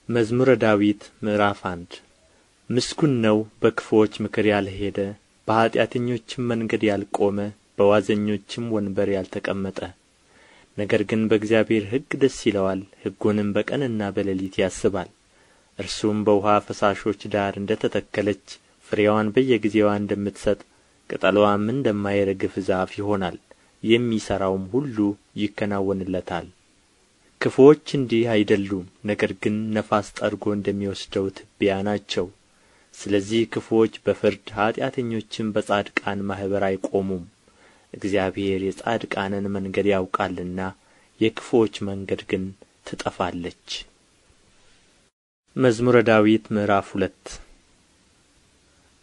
መዝሙረ ዳዊት ምዕራፍ 1። ምስጉን ነው በክፉዎች ምክር ያልሄደ፣ በኃጢአተኞችም መንገድ ያልቆመ፣ በዋዘኞችም ወንበር ያልተቀመጠ። ነገር ግን በእግዚአብሔር ሕግ ደስ ይለዋል፣ ሕጉንም በቀንና በሌሊት ያስባል። እርሱም በውኃ ፈሳሾች ዳር እንደ ተተከለች፣ ፍሬዋን በየጊዜዋ እንደምትሰጥ፣ ቅጠልዋም እንደማይረግፍ ዛፍ ይሆናል። የሚሠራውም ሁሉ ይከናወንለታል። ክፉዎች እንዲህ አይደሉም፣ ነገር ግን ነፋስ ጠርጎ እንደሚወስደው ትቢያ ናቸው። ስለዚህ ክፉዎች በፍርድ ኃጢአተኞችም በጻድቃን ማኅበር አይቆሙም። እግዚአብሔር የጻድቃንን መንገድ ያውቃልና፣ የክፉዎች መንገድ ግን ትጠፋለች። መዝሙረ ዳዊት ምዕራፍ 2።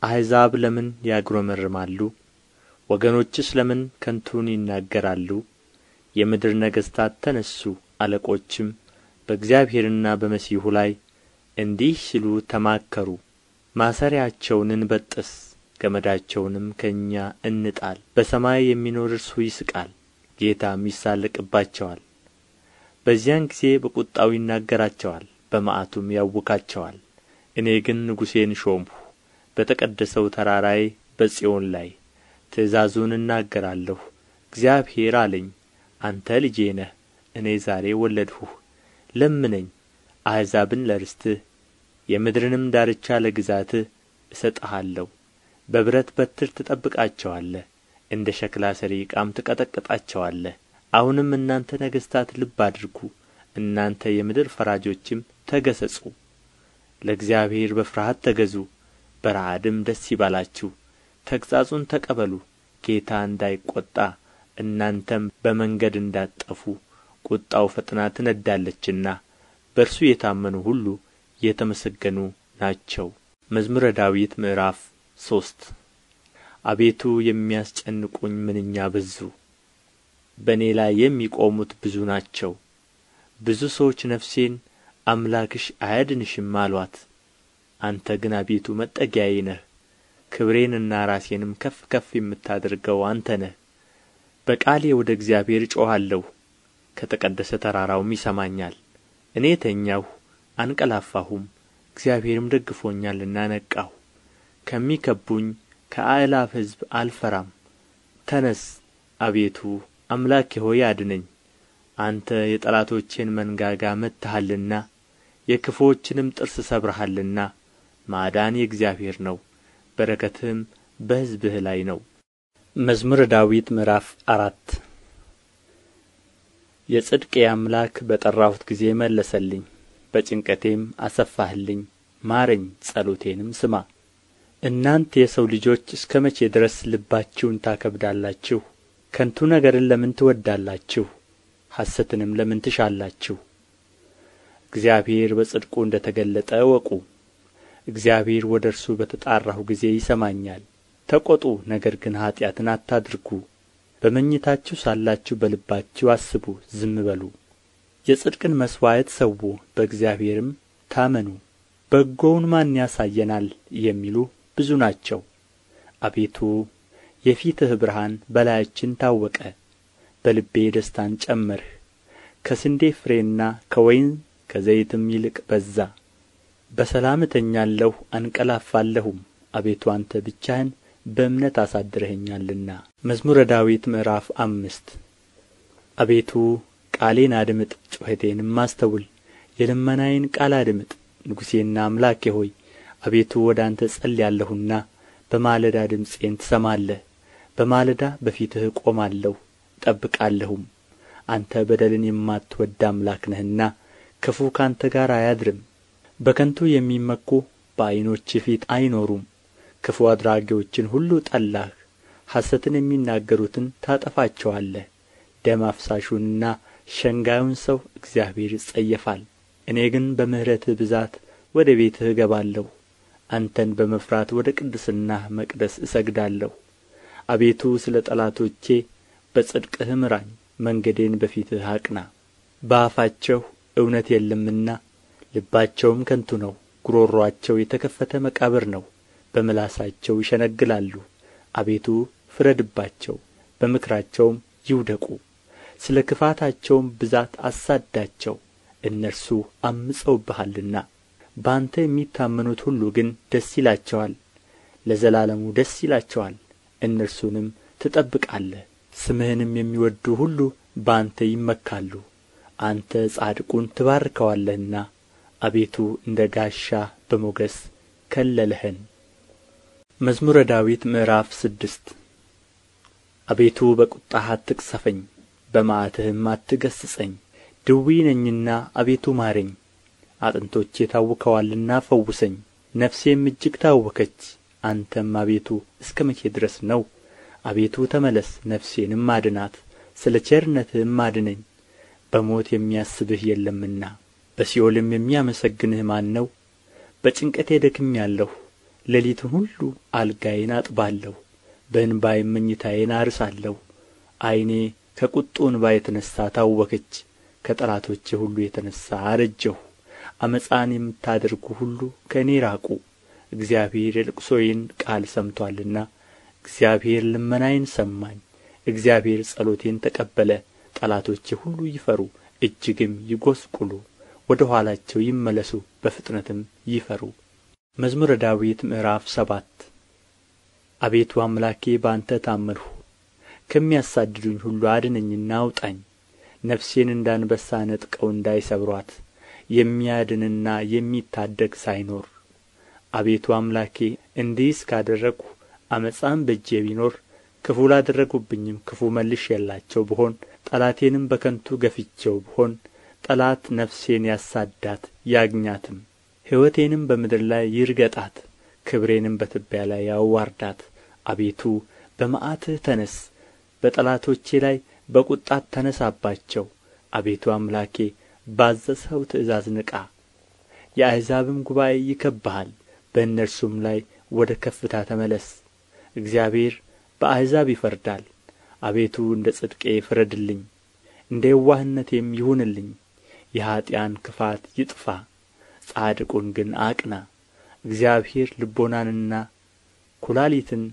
አሕዛብ ለምን ያጕረመርማሉ? ወገኖችስ ለምን ከንቱን ይናገራሉ? የምድር ነገሥታት ተነሡ፣ አለቆችም በእግዚአብሔርና በመሲሑ ላይ እንዲህ ሲሉ ተማከሩ። ማሰሪያቸውን እንበጥስ፣ ገመዳቸውንም ከእኛ እንጣል። በሰማይ የሚኖር እርሱ ይስቃል፣ ጌታም ይሣለቅባቸዋል። በዚያን ጊዜ በቍጣው ይናገራቸዋል፣ በመዓቱም ያውካቸዋል። እኔ ግን ንጉሤን ሾምሁ፣ በተቀደሰው ተራራዬ በጽዮን ላይ ትእዛዙን እናገራለሁ። እግዚአብሔር አለኝ፣ አንተ ልጄ ነህ፣ እኔ ዛሬ ወለድሁህ። ለምነኝ፣ አሕዛብን ለርስትህ፣ የምድርንም ዳርቻ ለግዛትህ እሰጥሃለሁ። በብረት በትር ትጠብቃቸዋለህ፣ እንደ ሸክላ ሠሪ ዕቃም ትቀጠቅጣቸዋለህ። አሁንም እናንተ ነገሥታት ልብ አድርጉ፣ እናንተ የምድር ፈራጆችም ተገሠጹ። ለእግዚአብሔር በፍርሃት ተገዙ፣ በረዓድም ደስ ይበላችሁ። ተግሣጹን ተቀበሉ፣ ጌታ እንዳይቈጣ እናንተም በመንገድ እንዳትጠፉ። ቍጣው ፈጥና ትነድዳለችና፣ በእርሱ የታመኑ ሁሉ የተመሰገኑ ናቸው። መዝሙረ ዳዊት ምዕራፍ 3። አቤቱ የሚያስጨንቁኝ ምንኛ በዙ! በእኔ ላይ የሚቆሙት ብዙ ናቸው። ብዙ ሰዎች ነፍሴን አምላክሽ አያድንሽም አሉአት። አንተ ግን አቤቱ መጠጊያዬ ነህ፣ ክብሬንና ራሴንም ከፍ ከፍ የምታደርገው አንተ ነህ። በቃሌ ወደ እግዚአብሔር እጮኻለሁ፣ ከተቀደሰ ተራራውም ይሰማኛል። እኔ ተኛሁ አንቀላፋሁም፣ እግዚአብሔርም ደግፎኛልና ነቃሁ። ከሚከብቡኝ ከአእላፍ ሕዝብ አልፈራም። ተነሥ አቤቱ አምላኬ ሆይ አድነኝ። አንተ የጠላቶቼን መንጋጋ መትተሃልና፣ የክፉዎችንም ጥርስ ሰብረሃልና። ማዳን የእግዚአብሔር ነው፣ በረከትህም በሕዝብህ ላይ ነው። መዝሙረ ዳዊት ምዕራፍ 4። የጽድቄ አምላክ በጠራሁት ጊዜ መለሰልኝ፣ በጭንቀቴም አሰፋህልኝ። ማረኝ፣ ጸሎቴንም ስማ። እናንተ የሰው ልጆች እስከ መቼ ድረስ ልባችሁን ታከብዳላችሁ? ከንቱ ነገርን ለምን ትወድዳላችሁ? ሐሰትንም ለምን ትሻላችሁ? እግዚአብሔር በጽድቁ እንደ ተገለጠ እወቁ። እግዚአብሔር ወደ እርሱ በተጣራሁ ጊዜ ይሰማኛል። ተቈጡ፣ ነገር ግን ኃጢአትን አታድርጉ። በመኝታችሁ ሳላችሁ በልባችሁ አስቡ፣ ዝም በሉ። የጽድቅን መሥዋዕት ሠዉ፣ በእግዚአብሔርም ታመኑ። በጎውን ማን ያሳየናል የሚሉ ብዙ ናቸው። አቤቱ የፊትህ ብርሃን በላያችን ታወቀ፣ በልቤ ደስታን ጨመርህ። ከስንዴ ፍሬና ከወይን ከዘይትም ይልቅ በዛ። በሰላም እተኛለሁ አንቀላፋለሁም፣ አቤቱ አንተ ብቻህን በእምነት አሳድረኸኛልና። መዝሙረ ዳዊት ምዕራፍ 5። አቤቱ ቃሌን አድምጥ፣ ጩኸቴንም አስተውል። የልመናዬን ቃል አድምጥ፣ ንጉሤና አምላኬ ሆይ። አቤቱ ወደ አንተ እጸልያለሁና በማለዳ ድምፄን ትሰማለህ። በማለዳ በፊትህ እቆማለሁ እጠብቃለሁም። አንተ በደልን የማትወድድ አምላክ ነህና፣ ክፉ ከአንተ ጋር አያድርም። በከንቱ የሚመኩ በዓይኖችህ ፊት አይኖሩም። ክፉ አድራጊዎችን ሁሉ ጠላህ፣ ሐሰትን የሚናገሩትን ታጠፋቸዋለህ። ደም አፍሳሹንና ሸንጋዩን ሰው እግዚአብሔር ይጸየፋል። እኔ ግን በምሕረትህ ብዛት ወደ ቤትህ እገባለሁ፣ አንተን በመፍራት ወደ ቅድስናህ መቅደስ እሰግዳለሁ። አቤቱ ስለ ጠላቶቼ በጽድቅህ ምራኝ፣ መንገዴን በፊትህ አቅና። በአፋቸው እውነት የለምና፣ ልባቸውም ከንቱ ነው። ጉሮሮአቸው የተከፈተ መቃብር ነው፣ በምላሳቸው ይሸነግላሉ። አቤቱ ፍረድባቸው፣ በምክራቸውም ይውደቁ። ስለ ክፋታቸውም ብዛት አሳድዳቸው፣ እነርሱ ዐምፀውብሃልና። በአንተ የሚታመኑት ሁሉ ግን ደስ ይላቸዋል፣ ለዘላለሙ ደስ ይላቸዋል። እነርሱንም ትጠብቃለህ፣ ስምህንም የሚወድዱ ሁሉ በአንተ ይመካሉ። አንተ ጻድቁን ትባርከዋለህና፣ አቤቱ እንደ ጋሻ በሞገስ ከለልኸን። መዝሙረ ዳዊት ምዕራፍ 6። አቤቱ በቍጣህ አትቅሠፈኝ፣ በመዓትህም አትገሥጸኝ። ድውይ ነኝና አቤቱ ማረኝ፣ አጥንቶቼ ታውከዋልና ፈውሰኝ። ነፍሴም እጅግ ታወከች። አንተም አቤቱ እስከ መቼ ድረስ ነው? አቤቱ ተመለስ፣ ነፍሴንም አድናት፣ ስለ ቸርነትህም አድነኝ። በሞት የሚያስብህ የለምና፣ በሲኦልም የሚያመሰግንህ ማን ነው? በጭንቀቴ ደክሜአለሁ፣ ሌሊቱን ሁሉ አልጋዬን አጥባለሁ፣ በእንባዬም መኝታዬን አርሳለሁ። ዓይኔ ከቍጡ እንባ የተነሣ ታወከች፣ ከጠላቶቼ ሁሉ የተነሣ አረጀሁ። ዓመፃን የምታደርጉ ሁሉ ከእኔ ራቁ። እግዚአብሔር የልቅሶዬን ቃል ሰምቶአልና፣ እግዚአብሔር ልመናዬን ሰማኝ። እግዚአብሔር ጸሎቴን ተቀበለ። ጠላቶቼ ሁሉ ይፈሩ እጅግም ይጐስቍሉ፣ ወደ ኋላቸው ይመለሱ በፍጥነትም ይፈሩ። መዝሙረ ዳዊት ምዕራፍ 7። አቤቱ አምላኬ በአንተ ታመንሁ፣ ከሚያሳድዱኝ ሁሉ አድነኝና አውጣኝ። ነፍሴን እንደ አንበሳ ነጥቀው እንዳይሰብሩአት፣ የሚያድንና የሚታደግ ሳይኖር። አቤቱ አምላኬ እንዲህስ ካደረግሁ፣ ዓመፃም በእጄ ቢኖር፣ ክፉ ላደረጉብኝም ክፉ መልሼላቸው ብሆን፣ ጠላቴንም በከንቱ ገፍቼው ብሆን፣ ጠላት ነፍሴን ያሳድዳት ያግኛትም፣ ሕይወቴንም በምድር ላይ ይርገጣት፣ ክብሬንም በትቢያ ላይ ያዋርዳት። አቤቱ በመዓትህ ተነሥ፣ በጠላቶቼ ላይ በቍጣ ተነሣባቸው። አቤቱ አምላኬ ባዘዝኸው ትእዛዝ ንቃ። የአሕዛብም ጉባኤ ይከብብሃል፣ በእነርሱም ላይ ወደ ከፍታ ተመለስ። እግዚአብሔር በአሕዛብ ይፈርዳል። አቤቱ እንደ ጽድቄ ፍረድልኝ፣ እንደ የዋህነቴም ይሁንልኝ። የኀጥኣን ክፋት ይጥፋ፣ ጻድቁን ግን አቅና። እግዚአብሔር ልቦናንና ኵላሊትን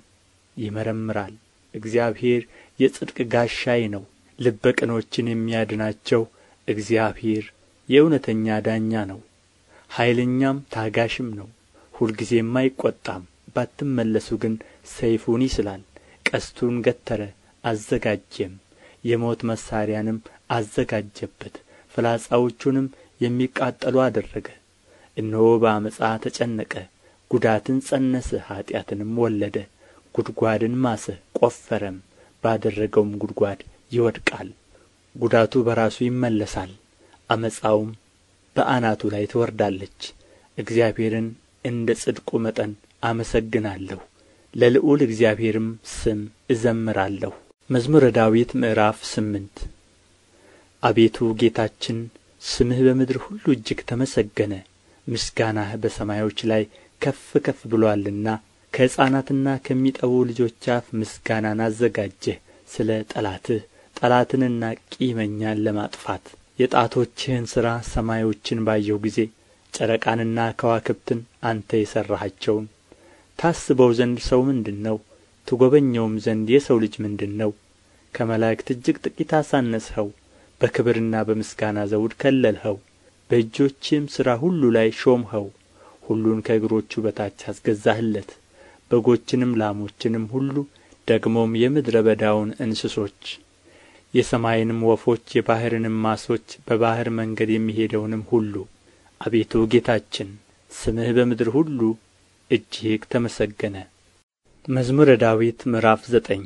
ይመረምራል። እግዚአብሔር የጽድቅ ጋሻዬ ነው፣ ልበ ቅኖችን የሚያድናቸው እግዚአብሔር የእውነተኛ ዳኛ ነው። ኃይለኛም ታጋሽም ነው፣ ሁልጊዜም አይቈጣም። ባትመለሱ ግን ሰይፉን ይስላል። ቀስቱን ገተረ አዘጋጀም፣ የሞት መሣሪያንም አዘጋጀበት፣ ፍላጻዎቹንም የሚቃጠሉ አደረገ። እነሆ በዓመፃ ተጨነቀ፣ ጉዳትን ፀነሰ፣ ኃጢአትንም ወለደ። ጉድጓድን ማሰ ቈፈረም፣ ባደረገውም ጉድጓድ ይወድቃል። ጉዳቱ በራሱ ይመለሳል፣ ዓመፃውም በአናቱ ላይ ትወርዳለች። እግዚአብሔርን እንደ ጽድቁ መጠን አመሰግናለሁ፣ ለልዑል እግዚአብሔርም ስም እዘምራለሁ። መዝሙረ ዳዊት ምዕራፍ 8። አቤቱ ጌታችን ስምህ በምድር ሁሉ እጅግ ተመሰገነ፣ ምስጋናህ በሰማዮች ላይ ከፍ ከፍ ብሎአልና። ከሕፃናትና ከሚጠቡ ልጆች አፍ ምስጋናን አዘጋጀህ፣ ስለ ጠላትህ ጠላትንና ቂመኛን ለማጥፋት። የጣቶችህን ሥራ ሰማዮችን ባየሁ ጊዜ፣ ጨረቃንና ከዋክብትን አንተ የሠራሃቸውን። ታስበው ዘንድ ሰው ምንድር ነው? ትጐበኘውም ዘንድ የሰው ልጅ ምንድር ነው? ከመላእክት እጅግ ጥቂት አሳነስኸው፣ በክብርና በምስጋና ዘውድ ከለልኸው። በእጆችህም ሥራ ሁሉ ላይ ሾምኸው፣ ሁሉን ከእግሮቹ በታች አስገዛህለት። በጎችንም ላሞችንም ሁሉ ደግሞም የምድረ በዳውን እንስሶች፣ የሰማይንም ወፎች፣ የባሕርንም ዓሦች፣ በባሕር መንገድ የሚሄደውንም ሁሉ። አቤቱ ጌታችን ስምህ በምድር ሁሉ እጅግ ተመሰገነ። መዝሙረ ዳዊት ምዕራፍ 9።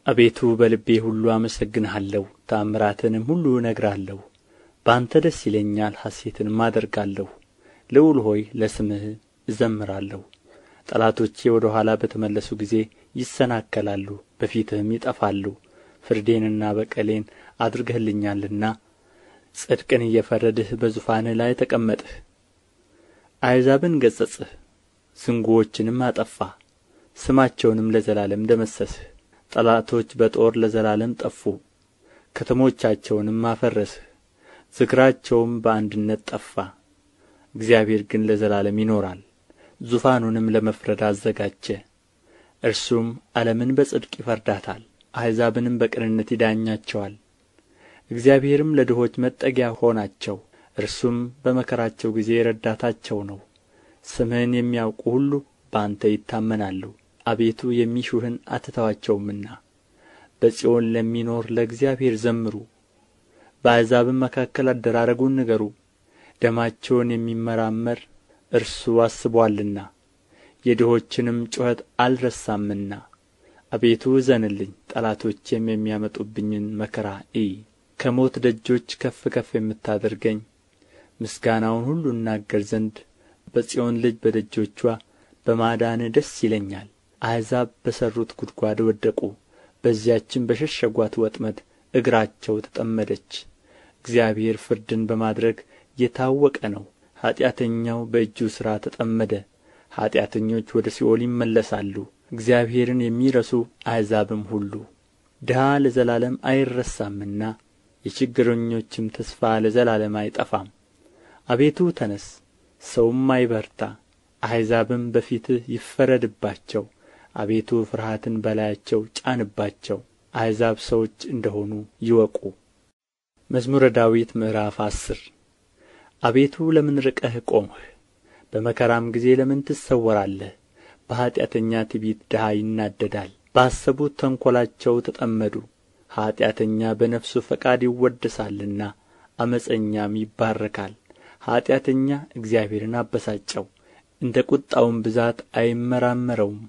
አቤቱ በልቤ ሁሉ አመሰግንሃለሁ፣ ተአምራትህንም ሁሉ እነግራለሁ። በአንተ ደስ ይለኛል፣ ሐሤትንም አደርጋለሁ። ልዑል ሆይ ለስምህ እዘምራለሁ። ጠላቶቼ ወደ ኋላ በተመለሱ ጊዜ ይሰናከላሉ፣ በፊትህም ይጠፋሉ። ፍርዴንና በቀሌን አድርገህልኛልና፣ ጽድቅን እየፈረድህ በዙፋንህ ላይ ተቀመጥህ። አሕዛብን ገሠጽህ፣ ዝንጉዎችንም አጠፋህ፣ ስማቸውንም ለዘላለም ደመሰስህ። ጠላቶች በጦር ለዘላለም ጠፉ፣ ከተሞቻቸውንም አፈረስህ፣ ዝክራቸውም በአንድነት ጠፋ። እግዚአብሔር ግን ለዘላለም ይኖራል፣ ዙፋኑንም ለመፍረድ አዘጋጀ። እርሱም ዓለምን በጽድቅ ይፈርዳታል፣ አሕዛብንም በቅንነት ይዳኛቸዋል። እግዚአብሔርም ለድሆች መጠጊያ ሆናቸው፣ እርሱም በመከራቸው ጊዜ ረዳታቸው ነው። ስምህን የሚያውቁ ሁሉ በአንተ ይታመናሉ፣ አቤቱ የሚሹህን አትተዋቸውምና። በጽዮን ለሚኖር ለእግዚአብሔር ዘምሩ፣ በአሕዛብም መካከል አደራረጉን ንገሩ። ደማቸውን የሚመራመር እርሱ አስቦአልና የድሆችንም ጩኸት አልረሳምና። አቤቱ እዘንልኝ፣ ጠላቶቼም የሚያመጡብኝን መከራ እይ። ከሞት ደጆች ከፍ ከፍ የምታደርገኝ ምስጋናውን ሁሉ እናገር ዘንድ በጽዮን ልጅ በደጆችዋ በማዳንህ ደስ ይለኛል። አሕዛብ በሠሩት ጕድጓድ ወደቁ፣ በዚያችም በሸሸጓት ወጥመድ እግራቸው ተጠመደች። እግዚአብሔር ፍርድን በማድረግ የታወቀ ነው፣ ኃጢአተኛው በእጁ ሥራ ተጠመደ። ኃጢአተኞች ወደ ሲኦል ይመለሳሉ፣ እግዚአብሔርን የሚረሱ አሕዛብም ሁሉ። ድሀ ለዘላለም አይረሳምና የችግረኞችም ተስፋ ለዘላለም አይጠፋም። አቤቱ ተነሥ፣ ሰውም አይበርታ፣ አሕዛብም በፊትህ ይፈረድባቸው። አቤቱ ፍርሃትን በላያቸው ጫንባቸው፣ አሕዛብ ሰዎች እንደ ሆኑ ይወቁ። መዝሙረ ዳዊት ምዕራፍ 10። አቤቱ ለምን ርቀህ ቆምህ? በመከራም ጊዜ ለምን ትሰወራለህ? በኃጢአተኛ ትዕቢት ድሀ ይናደዳል፣ ባሰቡት ተንኰላቸው ተጠመዱ። ኃጢአተኛ በነፍሱ ፈቃድ ይወደሳልና ዓመፀኛም ይባረካል። ኃጢአተኛ እግዚአብሔርን አበሳጨው፣ እንደ ቍጣውም ብዛት አይመራመረውም።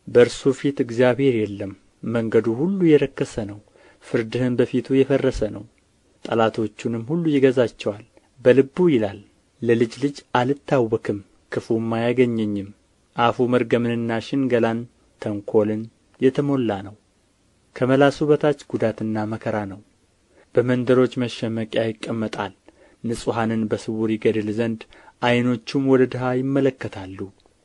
በእርሱ ፊት እግዚአብሔር የለም። መንገዱ ሁሉ የረከሰ ነው፣ ፍርድህም በፊቱ የፈረሰ ነው። ጠላቶቹንም ሁሉ ይገዛቸዋል። በልቡ ይላል፣ ለልጅ ልጅ አልታወክም፣ ክፉም አያገኘኝም። አፉ መርገምንና ሽንገላን ተንኰልን የተሞላ ነው። ከመላሱ በታች ጉዳትና መከራ ነው። በመንደሮች መሸመቂያ ይቀመጣል። ንጹሐንን በስውር ይገድል ዘንድ ዓይኖቹም ወደ ድሀ ይመለከታሉ።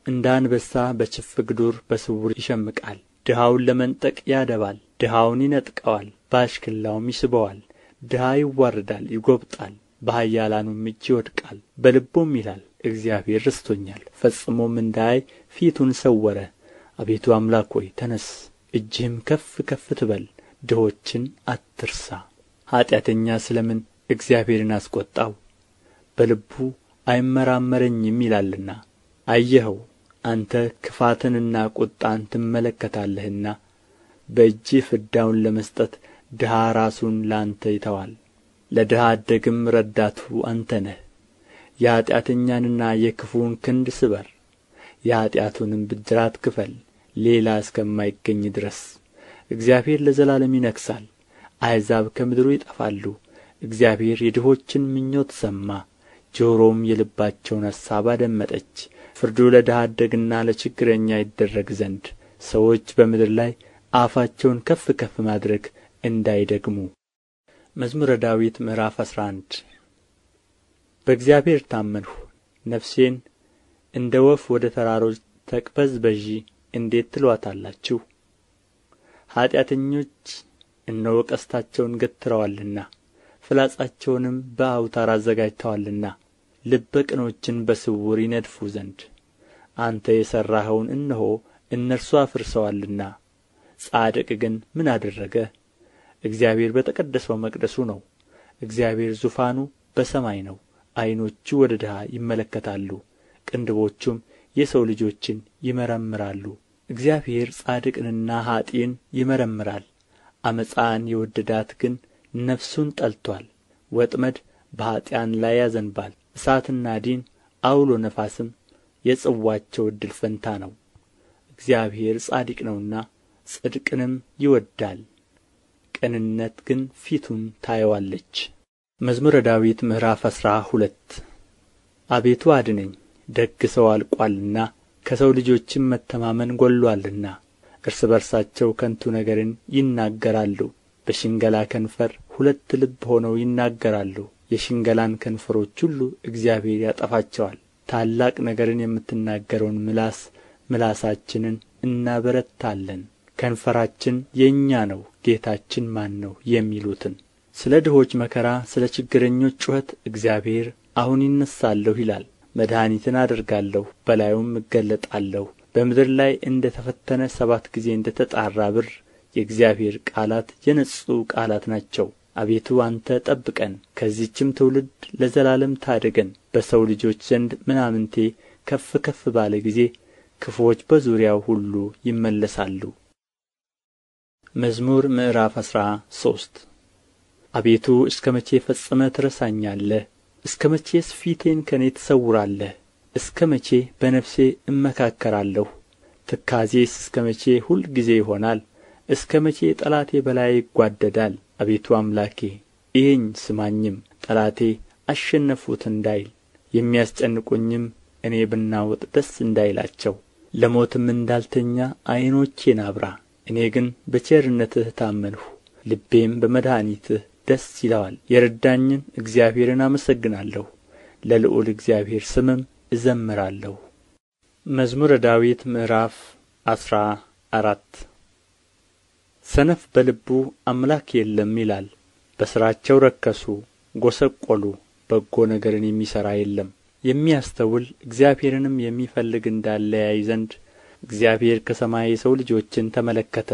እንደ አንበሳ በችፍግ ዱር በስውር ይሸምቃል። ድሀውን ለመንጠቅ ያደባል፣ ድሀውን ይነጥቀዋል፣ በአሽክላውም ይስበዋል። ድሀ ይዋረዳል ይጐብጣል፣ በኃያላኑም እጅ ይወድቃል። በልቡም ይላል፣ እግዚአብሔር ረስቶኛል፣ ፈጽሞም እንዳያይ ፊቱን ሰወረ። አቤቱ አምላክ ሆይ ተነሥ፣ እጅህም ከፍ ከፍ ትበል፣ ድሆችን አትርሳ። ኃጢአተኛ ስለ ምን እግዚአብሔርን አስቈጣው? በልቡ አይመራመረኝም ይላልና። አየኸው፣ አንተ ክፋትንና ቍጣን ትመለከታለህና፣ በእጅህ ፍዳውን ለመስጠት ድሀ ራሱን ለአንተ ይተዋል። ለድሀ አደግም ረዳቱ አንተ ነህ። የኃጢአተኛንና የክፉውን ክንድ ስበር፣ የኃጢአቱንም ብድራት ክፈል፣ ሌላ እስከማይገኝ ድረስ። እግዚአብሔር ለዘላለም ይነግሣል፣ አሕዛብ ከምድሩ ይጠፋሉ። እግዚአብሔር የድሆችን ምኞት ሰማ፣ ጆሮውም የልባቸውን አሳብ አደመጠች። ፍርዱ ለድሀ አደግና ለችግረኛ ይደረግ ዘንድ ሰዎች በምድር ላይ አፋቸውን ከፍ ከፍ ማድረግ እንዳይደግሙ። መዝሙረ ዳዊት ምዕራፍ 11። በእግዚአብሔር ታመንሁ፣ ነፍሴን እንደ ወፍ ወደ ተራሮች ተቅበዝበዢ እንዴት ትሉአታላችሁ? ኃጢአተኞች እነሆ ቀስታቸውን ገትረዋልና ፍላጻቸውንም በአውታር አዘጋጅተዋልና ልበ ቅኖችን በስውር ይነድፉ ዘንድ። አንተ የሠራኸውን እነሆ እነርሱ አፍርሰዋልና። ጻድቅ ግን ምን አደረገ? እግዚአብሔር በተቀደሰው መቅደሱ ነው። እግዚአብሔር ዙፋኑ በሰማይ ነው። ዓይኖቹ ወደ ድሀ ይመለከታሉ፣ ቅንድቦቹም የሰው ልጆችን ይመረምራሉ። እግዚአብሔር ጻድቅንና ኀጥእን ይመረምራል። ዓመፃን የወደዳት ግን ነፍሱን ጠልቶአል። ወጥመድ በኀጥኣን ላይ ያዘንባል፣ እሳትና ዲን ዐውሎ ነፋስም የጽዋቸው እድል ፈንታ ነው። እግዚአብሔር ጻድቅ ነውና ጽድቅንም ይወድዳል፣ ቅንነት ግን ፊቱን ታየዋለች። መዝሙረ ዳዊት ምዕራፍ 12። አቤቱ አድነኝ፣ ደግ ሰው አልቆአልና ከሰው ልጆችም መተማመን ጐድሎአልና። እርስ በርሳቸው ከንቱ ነገርን ይናገራሉ፣ በሽንገላ ከንፈር ሁለት ልብ ሆነው ይናገራሉ። የሽንገላን ከንፈሮች ሁሉ እግዚአብሔር ያጠፋቸዋል። ታላቅ ነገርን የምትናገረውን ምላስ ምላሳችንን እናበረታለን። ከንፈራችን የእኛ ነው፣ ጌታችን ማን ነው የሚሉትን። ስለ ድሆች መከራ ስለ ችግረኞች ጩኸት እግዚአብሔር አሁን ይነሣለሁ ይላል። መድኃኒትን አደርጋለሁ፣ በላዩም እገለጣለሁ። በምድር ላይ እንደ ተፈተነ 7 ጊዜ እንደ ተጣራ ብር የእግዚአብሔር ቃላት የነጹ ቃላት ናቸው። አቤቱ አንተ ጠብቀን፣ ከዚህችም ትውልድ ለዘላለም ታደገን። በሰው ልጆች ዘንድ ምናምንቴ ከፍ ከፍ ባለ ጊዜ ክፉዎች በዙሪያው ሁሉ ይመለሳሉ። መዝሙር ምዕራፍ 13። አቤቱ እስከ መቼ ፈጽመህ ትረሳኛለህ? እስከ መቼስ ፊትህን ከእኔ ትሰውራለህ? እስከ መቼ በነፍሴ እመካከራለሁ? ትካዜስ እስከ መቼ ሁልጊዜ ይሆናል? እስከ መቼ ጠላቴ በላዬ ይጓደዳል? አቤቱ አምላኬ እየኝ ስማኝም፣ ጠላቴ አሸነፍሁት እንዳይል፣ የሚያስጨንቁኝም እኔ ብናወጥ ደስ እንዳይላቸው። ለሞትም እንዳልተኛ ዓይኖቼን አብራ። እኔ ግን በቸርነትህ ታመንሁ፣ ልቤም በመድኃኒትህ ደስ ይለዋል። የረዳኝን እግዚአብሔርን አመሰግናለሁ፣ ለልዑል እግዚአብሔር ስምም እዘምራለሁ። መዝሙረ ዳዊት ምዕራፍ 14። ሰነፍ በልቡ አምላክ የለም ይላል። በሥራቸው ረከሱ፣ ጐሰቈሉ፣ በጎ ነገርን የሚሠራ የለም። የሚያስተውል እግዚአብሔርንም የሚፈልግ እንዳለ ያይ ዘንድ እግዚአብሔር ከሰማይ የሰው ልጆችን ተመለከተ።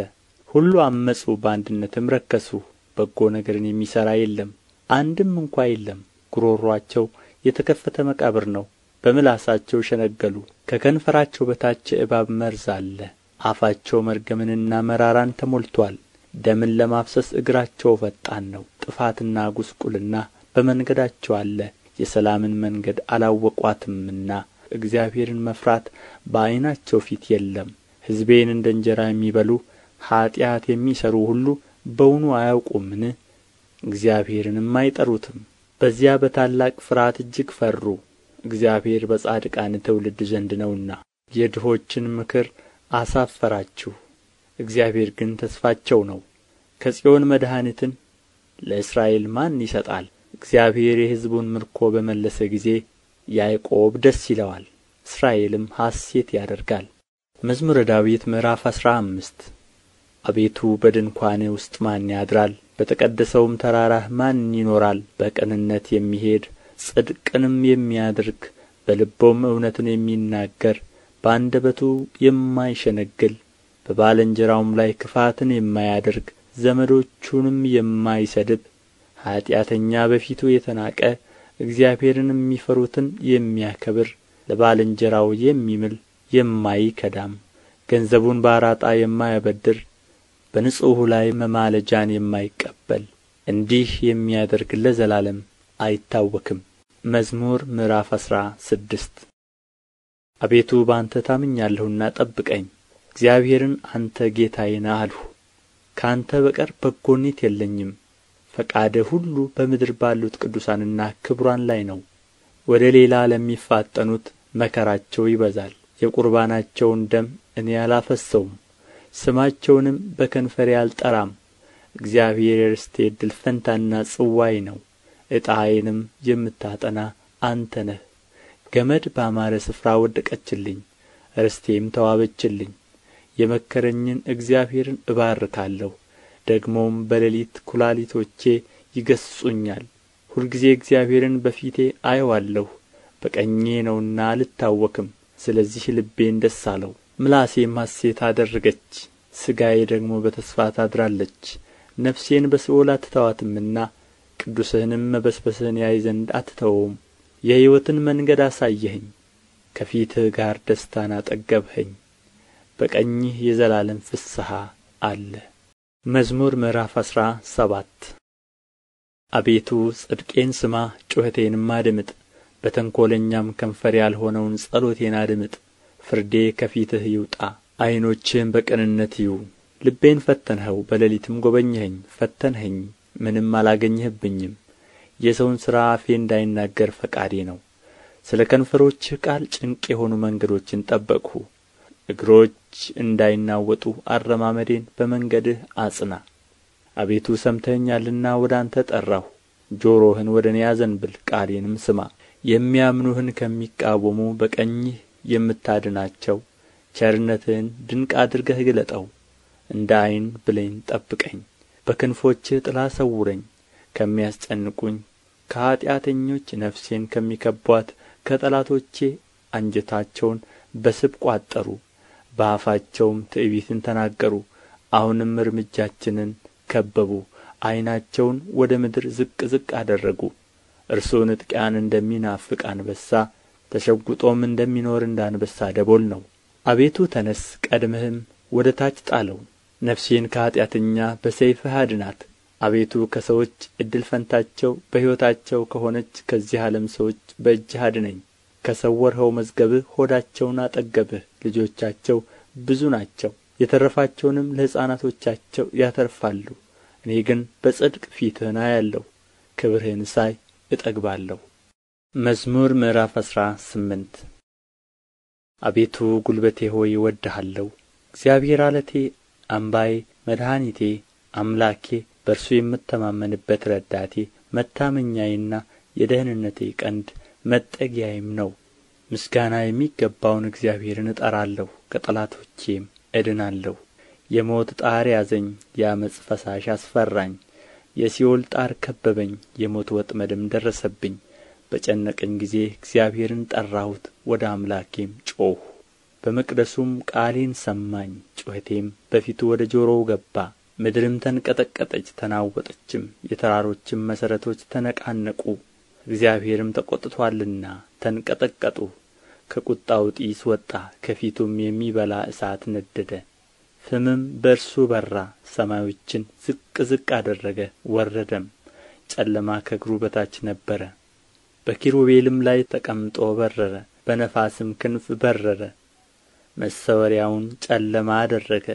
ሁሉ ዐመፁ፣ በአንድነትም ረከሱ፣ በጎ ነገርን የሚሠራ የለም፣ አንድም እንኳ የለም። ጕሮሮአቸው የተከፈተ መቃብር ነው፣ በምላሳቸው ሸነገሉ። ከከንፈራቸው በታች የእባብ መርዝ አለ። አፋቸው መርገምንና መራራን ተሞልቶአል። ደምን ለማፍሰስ እግራቸው ፈጣን ነው። ጥፋትና ጕስቍልና በመንገዳቸው አለ፣ የሰላምን መንገድ አላወቋትምና። እግዚአብሔርን መፍራት በዓይናቸው ፊት የለም። ሕዝቤን እንደ እንጀራ የሚበሉ ኃጢአት የሚሠሩ ሁሉ በውኑ አያውቁምን? እግዚአብሔርንም አይጠሩትም። በዚያ በታላቅ ፍርሃት እጅግ ፈሩ፣ እግዚአብሔር በጻድቃን ትውልድ ዘንድ ነውና። የድሆችን ምክር አሳፈራችሁ፣ እግዚአብሔር ግን ተስፋቸው ነው። ከጽዮን መድኃኒትን ለእስራኤል ማን ይሰጣል? እግዚአብሔር የሕዝቡን ምርኮ በመለሰ ጊዜ ያዕቆብ ደስ ይለዋል፣ እስራኤልም ሐሤት ያደርጋል። መዝሙረ ዳዊት ምዕራፍ 15። አቤቱ በድንኳንህ ውስጥ ማን ያድራል? በተቀደሰውም ተራራህ ማን ይኖራል? በቅንነት የሚሄድ ጽድቅንም የሚያደርግ በልቡም እውነትን የሚናገር በአንደበቱ የማይሸነግል በባልንጀራውም ላይ ክፋትን የማያደርግ ዘመዶቹንም የማይሰድብ ኃጢአተኛ በፊቱ የተናቀ እግዚአብሔርንም የሚፈሩትን የሚያከብር ለባልንጀራው የሚምል የማይከዳም ገንዘቡን በአራጣ የማያበድር በንጹሑ ላይ መማለጃን የማይቀበል እንዲህ የሚያደርግ ለዘላለም አይታወክም። መዝሙር ምዕራፍ 16። አቤቱ በአንተ ታምኛለሁና ጠብቀኝ። እግዚአብሔርን አንተ ጌታዬ ነህ አልሁ። ከአንተ በቀር በጎነት የለኝም። ፈቃድህ ሁሉ በምድር ባሉት ቅዱሳንና ክቡራን ላይ ነው። ወደ ሌላ ለሚፋጠኑት መከራቸው ይበዛል። የቁርባናቸውን ደም እኔ አላፈስሰውም፣ ስማቸውንም በከንፈሬ አልጠራም። እግዚአብሔር የርስቴ እድል ፈንታና ጽዋዬ ነው፣ ዕጣዬንም የምታጠና አንተ ነህ። ገመድ ባማረ ስፍራ ወደቀችልኝ፣ ርስቴም ተዋበችልኝ። የመከረኝን እግዚአብሔርን እባርካለሁ፣ ደግሞም በሌሊት ኵላሊቶቼ ይገሥጹኛል። ሁልጊዜ እግዚአብሔርን በፊቴ አየዋለሁ፣ በቀኜ ነውና አልታወክም። ስለዚህ ልቤን ደስ አለው፣ ምላሴም ሐሤት አደረገች። ሥጋዬ ደግሞ በተስፋ ታድራለች። ነፍሴን በሲኦል አትተዋትምና ቅዱስህንም መበስበስን ያይ ዘንድ አትተወውም። የሕይወትን መንገድ አሳየኸኝ፣ ከፊትህ ጋር ደስታን አጠገብኸኝ፣ በቀኝህ የዘላለም ፍስሐ አለ። መዝሙር ምዕራፍ 17። አቤቱ ጽድቄን ስማ፣ ጩኸቴንም አድምጥ። በተንኰለኛም ከንፈር ያልሆነውን ጸሎቴን አድምጥ። ፍርዴ ከፊትህ ይውጣ፣ ዓይኖችህም በቅንነት ይዩ። ልቤን ፈተንኸው፣ በሌሊትም ጐበኘኸኝ። ፈተንኸኝ፣ ምንም አላገኘህብኝም። የሰውን ሥራ አፌ እንዳይናገር ፈቃዴ ነው። ስለ ከንፈሮችህ ቃል ጭንቅ የሆኑ መንገዶችን ጠበቅሁ። እግሮች እንዳይናወጡ አረማመዴን በመንገድህ አጽና። አቤቱ ሰምተኸኛልና ወደ አንተ ጠራሁ። ጆሮህን ወደ እኔ አዘንብል፣ ቃሌንም ስማ። የሚያምኑህን ከሚቃወሙ በቀኝህ የምታድናቸው ቸርነትህን ድንቅ አድርገህ ግለጠው። እንደ ዓይን ብሌን ጠብቀኝ፣ በክንፎችህ ጥላ ሰውረኝ። ከሚያስጨንቁኝ ከኃጢአተኞች ነፍሴን ከሚከብቧት ከጠላቶቼ አንጀታቸውን በስብ ቋጠሩ፣ በአፋቸውም ትዕቢትን ተናገሩ። አሁንም እርምጃችንን ከበቡ፣ ዓይናቸውን ወደ ምድር ዝቅ ዝቅ አደረጉ። እርሱ ንጥቂያን እንደሚናፍቅ አንበሳ፣ ተሸጕጦም እንደሚኖር እንደ አንበሳ ደቦል ነው። አቤቱ ተነሥ፣ ቀድመህም ወደ ታች ጣለው። ነፍሴን ከኃጢአተኛ በሰይፍህ አድናት። አቤቱ ከሰዎች እድል ፈንታቸው በሕይወታቸው ከሆነች ከዚህ ዓለም ሰዎች በእጅህ አድነኝ። ከሰወርኸው መዝገብህ ሆዳቸውን አጠገብህ። ልጆቻቸው ብዙ ናቸው፣ የተረፋቸውንም ለሕፃናቶቻቸው ያተርፋሉ። እኔ ግን በጽድቅ ፊትህን አያለሁ፣ ክብርህን ሳይ እጠግባለሁ። መዝሙር ምዕራፍ 18። አቤቱ ጉልበቴ ሆይ እወድድሃለሁ። እግዚአብሔር ዓለቴ፣ አምባዬ፣ መድኃኒቴ፣ አምላኬ፣ በእርሱ የምተማመንበት ረዳቴ፣ መታመኛዬና የደኅንነቴ ቀንድ መጠጊያዬም ነው። ምስጋና የሚገባውን እግዚአብሔርን እጠራለሁ፣ ከጠላቶቼም እድናለሁ። የሞት ጣር ያዘኝ፣ የዓመፅ ፈሳሽ አስፈራኝ። የሲኦል ጣር ከበበኝ፣ የሞት ወጥመድም ደረሰብኝ። በጨነቀኝ ጊዜ እግዚአብሔርን ጠራሁት፣ ወደ አምላኬም ጮኽሁ። በመቅደሱም ቃሌን ሰማኝ፣ ጩኸቴም በፊቱ ወደ ጆሮው ገባ። ምድርም ተንቀጠቀጠች ተናወጠችም፣ የተራሮችም መሠረቶች ተነቃነቁ። እግዚአብሔርም ተቈጥቶአልና ተንቀጠቀጡ። ከቍጣው ጢስ ወጣ፣ ከፊቱም የሚበላ እሳት ነደደ። ፍምም በእርሱ በራ፣ ሰማዮችን ዝቅ ዝቅ አደረገ ወረደም። ጨለማ ከእግሩ በታች ነበረ። በኪሩቤልም ላይ ተቀምጦ በረረ፣ በነፋስም ክንፍ በረረ። መሰወሪያውን ጨለማ አደረገ፣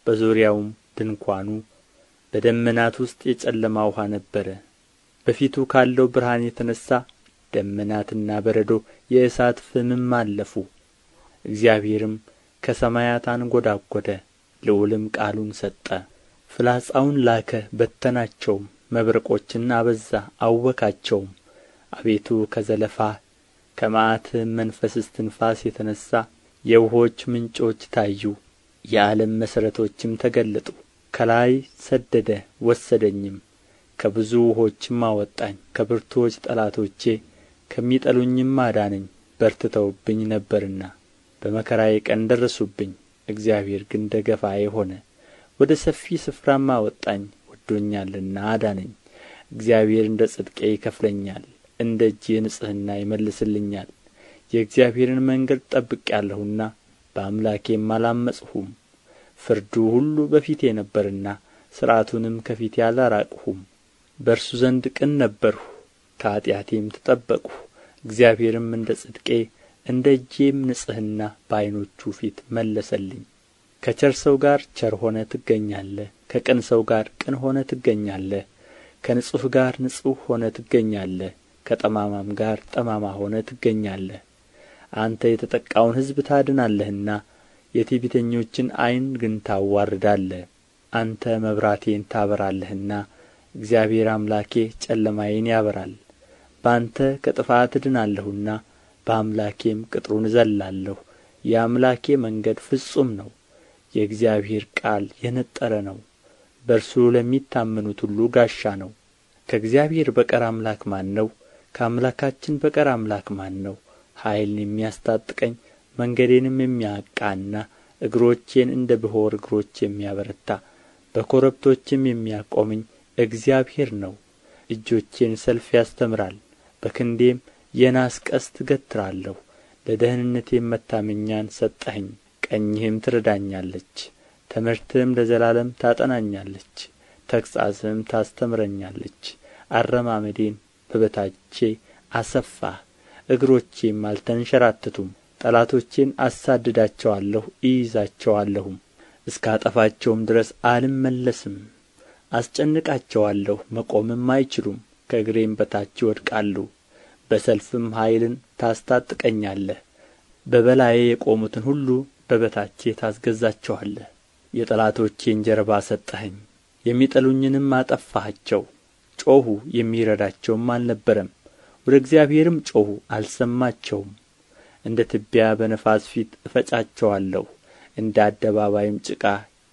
በዙሪያውም ድንኳኑ በደመናት ውስጥ የጨለማ ውኃ ነበረ። በፊቱ ካለው ብርሃን የተነሣ ደመናትና በረዶ የእሳት ፍምም አለፉ። እግዚአብሔርም ከሰማያት አንጐደጐደ፣ ልዑልም ቃሉን ሰጠ። ፍላጻውን ላከ በተናቸውም፣ መብረቆችን አበዛ አወካቸውም። አቤቱ ከዘለፋህ ከመዓትህም መንፈስ እስትንፋስ የተነሣ የውኆች ምንጮች ታዩ፣ የዓለም መሠረቶችም ተገለጡ። ከላይ ሰደደ ወሰደኝም፣ ከብዙ ውኆችም አወጣኝ። ከብርቱዎች ጠላቶቼ ከሚጠሉኝም አዳነኝ፣ በርትተውብኝ ነበርና። በመከራዬ ቀን ደረሱብኝ፣ እግዚአብሔር ግን ደገፋዬ ሆነ። ወደ ሰፊ ስፍራም አወጣኝ፣ ወድዶኛልና አዳነኝ። እግዚአብሔር እንደ ጽድቄ ይከፍለኛል፣ እንደ እጄ ንጽሕና ይመልስልኛል። የእግዚአብሔርን መንገድ ጠብቄአለሁና በአምላኬም አላመፅሁም። ፍርዱ ሁሉ በፊቴ ነበረና ሥርዓቱንም ከፊቴ አላራቅሁም። በእርሱ ዘንድ ቅን ነበርሁ፣ ከኃጢአቴም ተጠበቅሁ። እግዚአብሔርም እንደ ጽድቄ እንደ እጄም ንጽሕና በዓይኖቹ ፊት መለሰልኝ። ከቸር ሰው ጋር ቸር ሆነህ ትገኛለህ፣ ከቅን ሰው ጋር ቅን ሆነህ ትገኛለህ። ከንጹሕ ጋር ንጹሕ ሆነህ ትገኛለህ፣ ከጠማማም ጋር ጠማማ ሆነህ ትገኛለህ። አንተ የተጠቃውን ሕዝብ ታድናለህና የትዕቢተኞችን ዓይን ግን ታዋርዳለህ። አንተ መብራቴን ታበራለህና እግዚአብሔር አምላኬ ጨለማዬን ያበራል። በአንተ ከጥፋት እድናለሁና በአምላኬም ቅጥሩን እዘልላለሁ። የአምላኬ መንገድ ፍጹም ነው፣ የእግዚአብሔር ቃል የነጠረ ነው። በእርሱ ለሚታመኑት ሁሉ ጋሻ ነው። ከእግዚአብሔር በቀር አምላክ ማን ነው? ከአምላካችን በቀር አምላክ ማን ነው? ኃይልን የሚያስታጥቀኝ መንገዴንም የሚያቃና እግሮቼን እንደ ብሖር እግሮች የሚያበረታ በኮረብቶችም የሚያቆመኝ እግዚአብሔር ነው። እጆቼን ሰልፍ ያስተምራል፣ በክንዴም የናስ ቀስት እገትራለሁ። ለደኅንነቴም መታመኛን ሰጠኸኝ፣ ቀኝህም ትረዳኛለች። ትምህርትህም ለዘላለም ታጠናኛለች፣ ተግሣጽህም ታስተምረኛለች። አረማመዴን በበታቼ አሰፋህ፣ እግሮቼም አልተንሸራተቱም። ጠላቶቼን አሳድዳቸዋለሁ እይዛቸዋለሁም፣ እስካጠፋቸውም ድረስ አልመለስም። አስጨንቃቸዋለሁ፣ መቆምም አይችሉም፣ ከእግሬም በታች ይወድቃሉ። በሰልፍም ኃይልን ታስታጥቀኛለህ፣ በበላዬ የቆሙትን ሁሉ በበታቼ ታስገዛቸዋለህ። የጠላቶቼን ጀርባ ሰጠኸኝ፣ የሚጠሉኝንም አጠፋሃቸው። ጮኹ፣ የሚረዳቸውም አልነበረም፣ ወደ እግዚአብሔርም ጮኹ፣ አልሰማቸውም። እንደ ትቢያ በነፋስ ፊት እፈጫቸዋለሁ፣ እንደ አደባባይም ጭቃ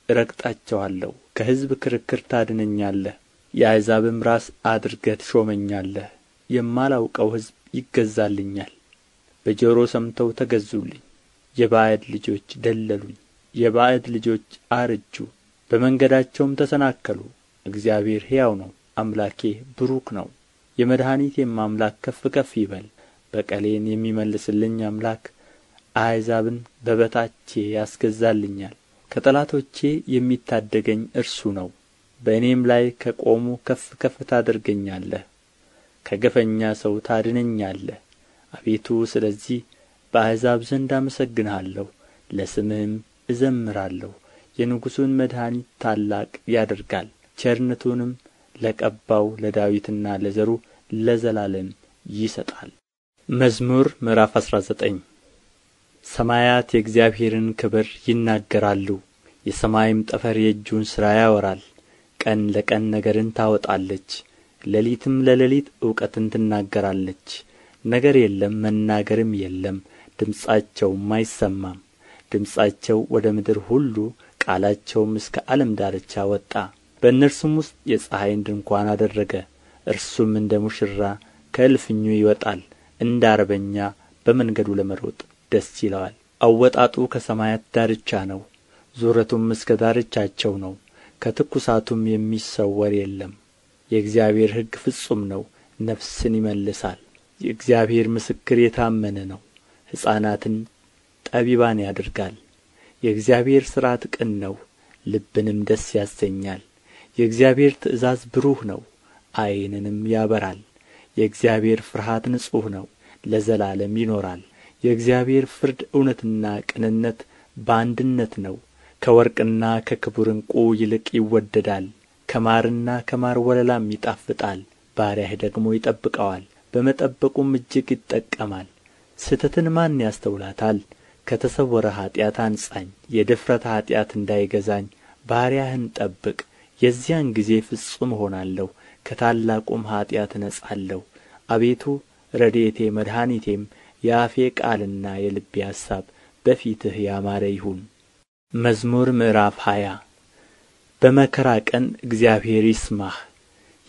እረግጣቸዋለሁ። ከሕዝብ ክርክር ታድነኛለህ፣ የአሕዛብም ራስ አድርገህ ትሾመኛለህ። የማላውቀው ሕዝብ ይገዛልኛል፣ በጆሮ ሰምተው ተገዙልኝ። የባዕድ ልጆች ደለሉኝ፣ የባዕድ ልጆች አረጁ፣ በመንገዳቸውም ተሰናከሉ። እግዚአብሔር ሕያው ነው፣ አምላኬ ቡሩክ ነው። የመድኃኒቴም አምላክ ከፍ ከፍ ይበል። በቀሌን የሚመልስልኝ አምላክ አሕዛብን በበታቼ ያስገዛልኛል። ከጠላቶቼ የሚታደገኝ እርሱ ነው። በእኔም ላይ ከቆሙ ከፍ ከፍ ታደርገኛለህ፣ ከግፈኛ ሰው ታድነኛለህ። አቤቱ ስለዚህ በአሕዛብ ዘንድ አመሰግንሃለሁ፣ ለስምህም እዘምራለሁ። የንጉሡን መድኃኒት ታላቅ ያደርጋል፣ ቸርነቱንም ለቀባው ለዳዊትና ለዘሩ ለዘላለም ይሰጣል። መዝሙር ምዕራፍ 19። ሰማያት የእግዚአብሔርን ክብር ይናገራሉ፣ የሰማይም ጠፈር የእጁን ሥራ ያወራል። ቀን ለቀን ነገርን ታወጣለች፣ ሌሊትም ለሌሊት እውቀትን ትናገራለች። ነገር የለም መናገርም የለም፣ ድምፃቸውም አይሰማም። ድምፃቸው ወደ ምድር ሁሉ ቃላቸውም እስከ ዓለም ዳርቻ ወጣ። በእነርሱም ውስጥ የፀሐይን ድንኳን አደረገ። እርሱም እንደ ሙሽራ ከእልፍኙ ይወጣል፣ እንደ አርበኛ በመንገዱ ለመሮጥ ደስ ይለዋል። አወጣጡ ከሰማያት ዳርቻ ነው፣ ዙረቱም እስከ ዳርቻቸው ነው። ከትኵሳቱም የሚሰወር የለም። የእግዚአብሔር ሕግ ፍጹም ነው፣ ነፍስን ይመልሳል። የእግዚአብሔር ምስክር የታመነ ነው፣ ሕፃናትን ጠቢባን ያደርጋል። የእግዚአብሔር ሥርዓት ቅን ነው፣ ልብንም ደስ ያሰኛል። የእግዚአብሔር ትእዛዝ ብሩህ ነው፣ ዓይንንም ያበራል። የእግዚአብሔር ፍርሃት ንጹሕ ነው፣ ለዘላለም ይኖራል። የእግዚአብሔር ፍርድ እውነትና ቅንነት በአንድነት ነው። ከወርቅና ከክቡር ዕንቍ ይልቅ ይወደዳል፣ ከማርና ከማር ወለላም ይጣፍጣል። ባሪያህ ደግሞ ይጠብቀዋል፣ በመጠበቁም እጅግ ይጠቀማል። ስሕተትን ማን ያስተውላታል? ከተሰወረ ኃጢአት አንጻኝ፣ የድፍረት ኃጢአት እንዳይገዛኝ ባሪያህን ጠብቅ። የዚያን ጊዜ ፍጹም እሆናለሁ፣ ከታላቁም ኃጢአት እነጻለሁ። አቤቱ ረድኤቴ መድኃኒቴም፣ የአፌ ቃልና የልቤ አሳብ በፊትህ ያማረ ይሁን። መዝሙር ምዕራፍ 20። በመከራ ቀን እግዚአብሔር ይስማህ፣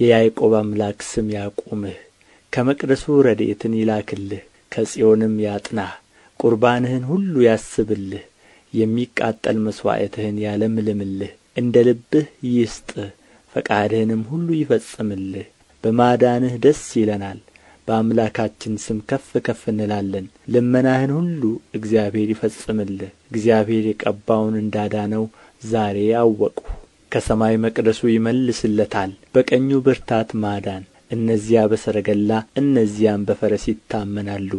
የያዕቆብ አምላክ ስም ያቁምህ። ከመቅደሱ ረድኤትን ይላክልህ፣ ከጽዮንም ያጥናህ። ቁርባንህን ሁሉ ያስብልህ፣ የሚቃጠል መሥዋዕትህን ያለምልምልህ። እንደ ልብህ ይስጥህ፣ ፈቃድህንም ሁሉ ይፈጽምልህ። በማዳንህ ደስ ይለናል፣ በአምላካችን ስም ከፍ ከፍ እንላለን። ልመናህን ሁሉ እግዚአብሔር ይፈጽምልህ። እግዚአብሔር የቀባውን እንዳዳነው ዛሬ አወቅሁ። ከሰማይ መቅደሱ ይመልስለታል፣ በቀኙ ብርታት ማዳን። እነዚያ በሰረገላ እነዚያም በፈረስ ይታመናሉ፣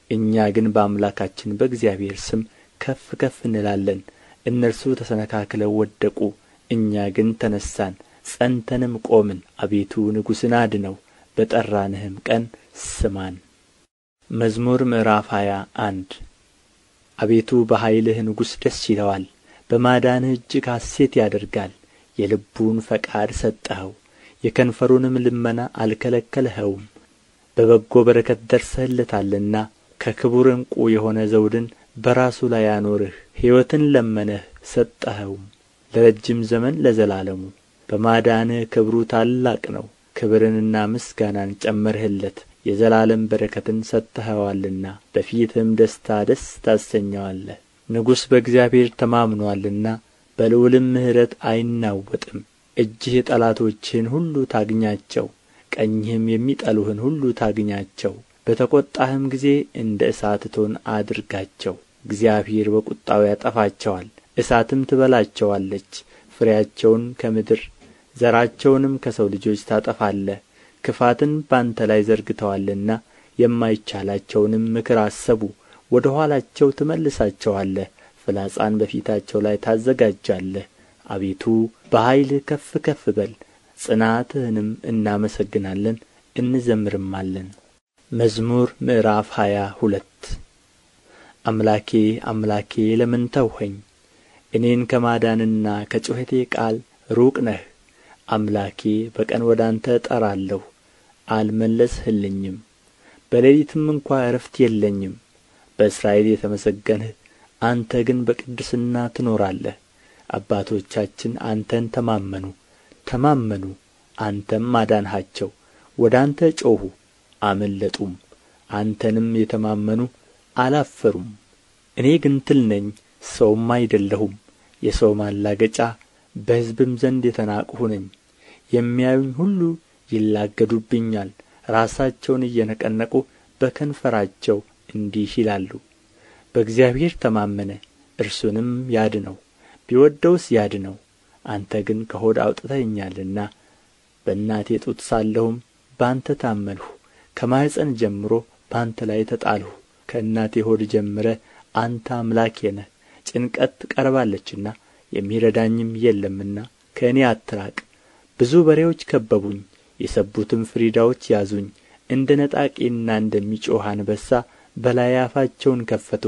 እኛ ግን በአምላካችን በእግዚአብሔር ስም ከፍ ከፍ እንላለን። እነርሱ ተሰነካክለው ወደቁ፣ እኛ ግን ተነሣን ጸንተንም ቆምን። አቤቱ ንጉሥን አድነው፣ በጠራንህም ቀን ስማን። መዝሙር ምዕራፍ 21። አቤቱ በኃይልህ ንጉሥ ደስ ይለዋል፣ በማዳንህ እጅግ ሐሤት ያደርጋል። የልቡን ፈቃድ ሰጠኸው፣ የከንፈሩንም ልመና አልከለከልኸውም። በበጎ በረከት ደርሰህለታልና ከክቡር ዕንቍ የሆነ ዘውድን በራሱ ላይ አኖርህ። ሕይወትን ለመነህ ሰጠኸውም፣ ለረጅም ዘመን ለዘላለሙ። በማዳንህ ክብሩ ታላቅ ነው፣ ክብርንና ምስጋናን ጨመርህለት። የዘላለም በረከትን ሰጥተኸዋልና በፊትህም ደስታ ደስ ታሰኘዋለህ። ንጉሥ በእግዚአብሔር ተማምኖአልና በልዑልም ምሕረት አይናወጥም። እጅህ ጠላቶችህን ሁሉ ታግኛቸው፣ ቀኝህም የሚጠሉህን ሁሉ ታግኛቸው። በተቈጣህም ጊዜ እንደ እሳት እቶን አድርጋቸው። እግዚአብሔር በቍጣው ያጠፋቸዋል፣ እሳትም ትበላቸዋለች። ፍሬያቸውን ከምድር ዘራቸውንም ከሰው ልጆች ታጠፋለህ። ክፋትን በአንተ ላይ ዘርግተዋልና የማይቻላቸውንም ምክር አሰቡ። ወደ ኋላቸው ትመልሳቸዋለህ፣ ፍላጻን በፊታቸው ላይ ታዘጋጃለህ። አቤቱ በኃይልህ ከፍ ከፍ በል፣ ጽናትህንም እናመሰግናለን እንዘምርማለን። መዝሙር ምዕራፍ 22። አምላኬ አምላኬ ለምን ተውኸኝ? እኔን ከማዳንና ከጩኸቴ ቃል ሩቅ ነህ። አምላኬ በቀን ወደ አንተ እጠራለሁ፣ አልመለስህልኝም። በሌሊትም እንኳ ዕረፍት የለኝም። በእስራኤል የተመሰገንህ አንተ ግን በቅድስና ትኖራለህ። አባቶቻችን አንተን ተማመኑ ተማመኑ፣ አንተም አዳንሃቸው። ወደ አንተ ጮኹ አመለጡም፣ አንተንም የተማመኑ አላፈሩም። እኔ ግን ትል ነኝ፣ ሰውም አይደለሁም፣ የሰው ማላገጫ፣ በሕዝብም ዘንድ የተናቅሁ ነኝ። የሚያዩኝ ሁሉ ይላገዱብኛል፣ ራሳቸውን እየነቀነቁ በከንፈራቸው እንዲህ ይላሉ፣ በእግዚአብሔር ተማመነ፣ እርሱንም ያድነው፣ ቢወድደውስ ያድነው። አንተ ግን ከሆድ አውጥተኸኛልና በእናቴ ጡት ሳለሁም በአንተ ታመንሁ። ከማኅፀን ጀምሮ በአንተ ላይ ተጣልሁ። ከእናቴ ሆድ ጀምረህ አንተ አምላኬ ነህ። ጭንቀት ቀርባለችና የሚረዳኝም የለምና ከእኔ አትራቅ። ብዙ በሬዎች ከበቡኝ፣ የሰቡትም ፍሪዳዎች ያዙኝ። እንደ ነጣቂና እንደሚጮኽ አንበሳ በላዬ አፋቸውን ከፈቱ።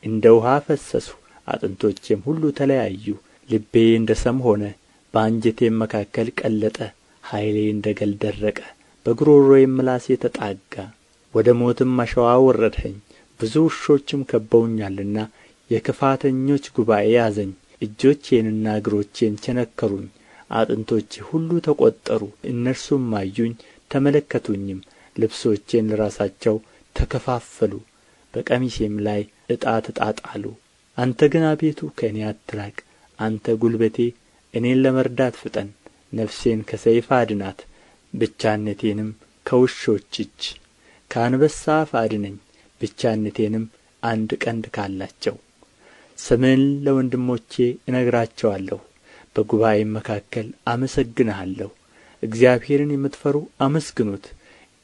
እንደ ውኃ ፈሰስሁ፣ አጥንቶቼም ሁሉ ተለያዩ። ልቤ እንደ ሰም ሆነ፣ በአንጀቴም መካከል ቀለጠ። ኃይሌ እንደ ገል ደረቀ፣ በጕሮሮዬም ምላሴ ተጣጋ። ወደ ሞትም አሸዋ አወረድኸኝ፣ ብዙ ውሾችም ከበውኛልና የክፋተኞች ጉባኤ ያዘኝ። እጆቼንና እግሮቼን ቸነከሩኝ፣ አጥንቶቼ ሁሉ ተቈጠሩ። እነርሱም አዩኝ ተመለከቱኝም፣ ልብሶቼን ለራሳቸው ተከፋፈሉ፣ በቀሚሴም ላይ ዕጣ ተጣጣሉ። አንተ ግን አቤቱ ከእኔ አትራቅ፣ አንተ ጉልበቴ፣ እኔን ለመርዳት ፍጠን። ነፍሴን ከሰይፍ አድናት፣ ብቻነቴንም ከውሾች እጅ። ከአንበሳ አፍ አድነኝ፣ ብቻነቴንም አንድ ቀንድ ካላቸው። ስምህን ለወንድሞቼ እነግራቸዋለሁ፣ በጉባኤም መካከል አመሰግንሃለሁ። እግዚአብሔርን የምትፈሩ አመስግኑት፣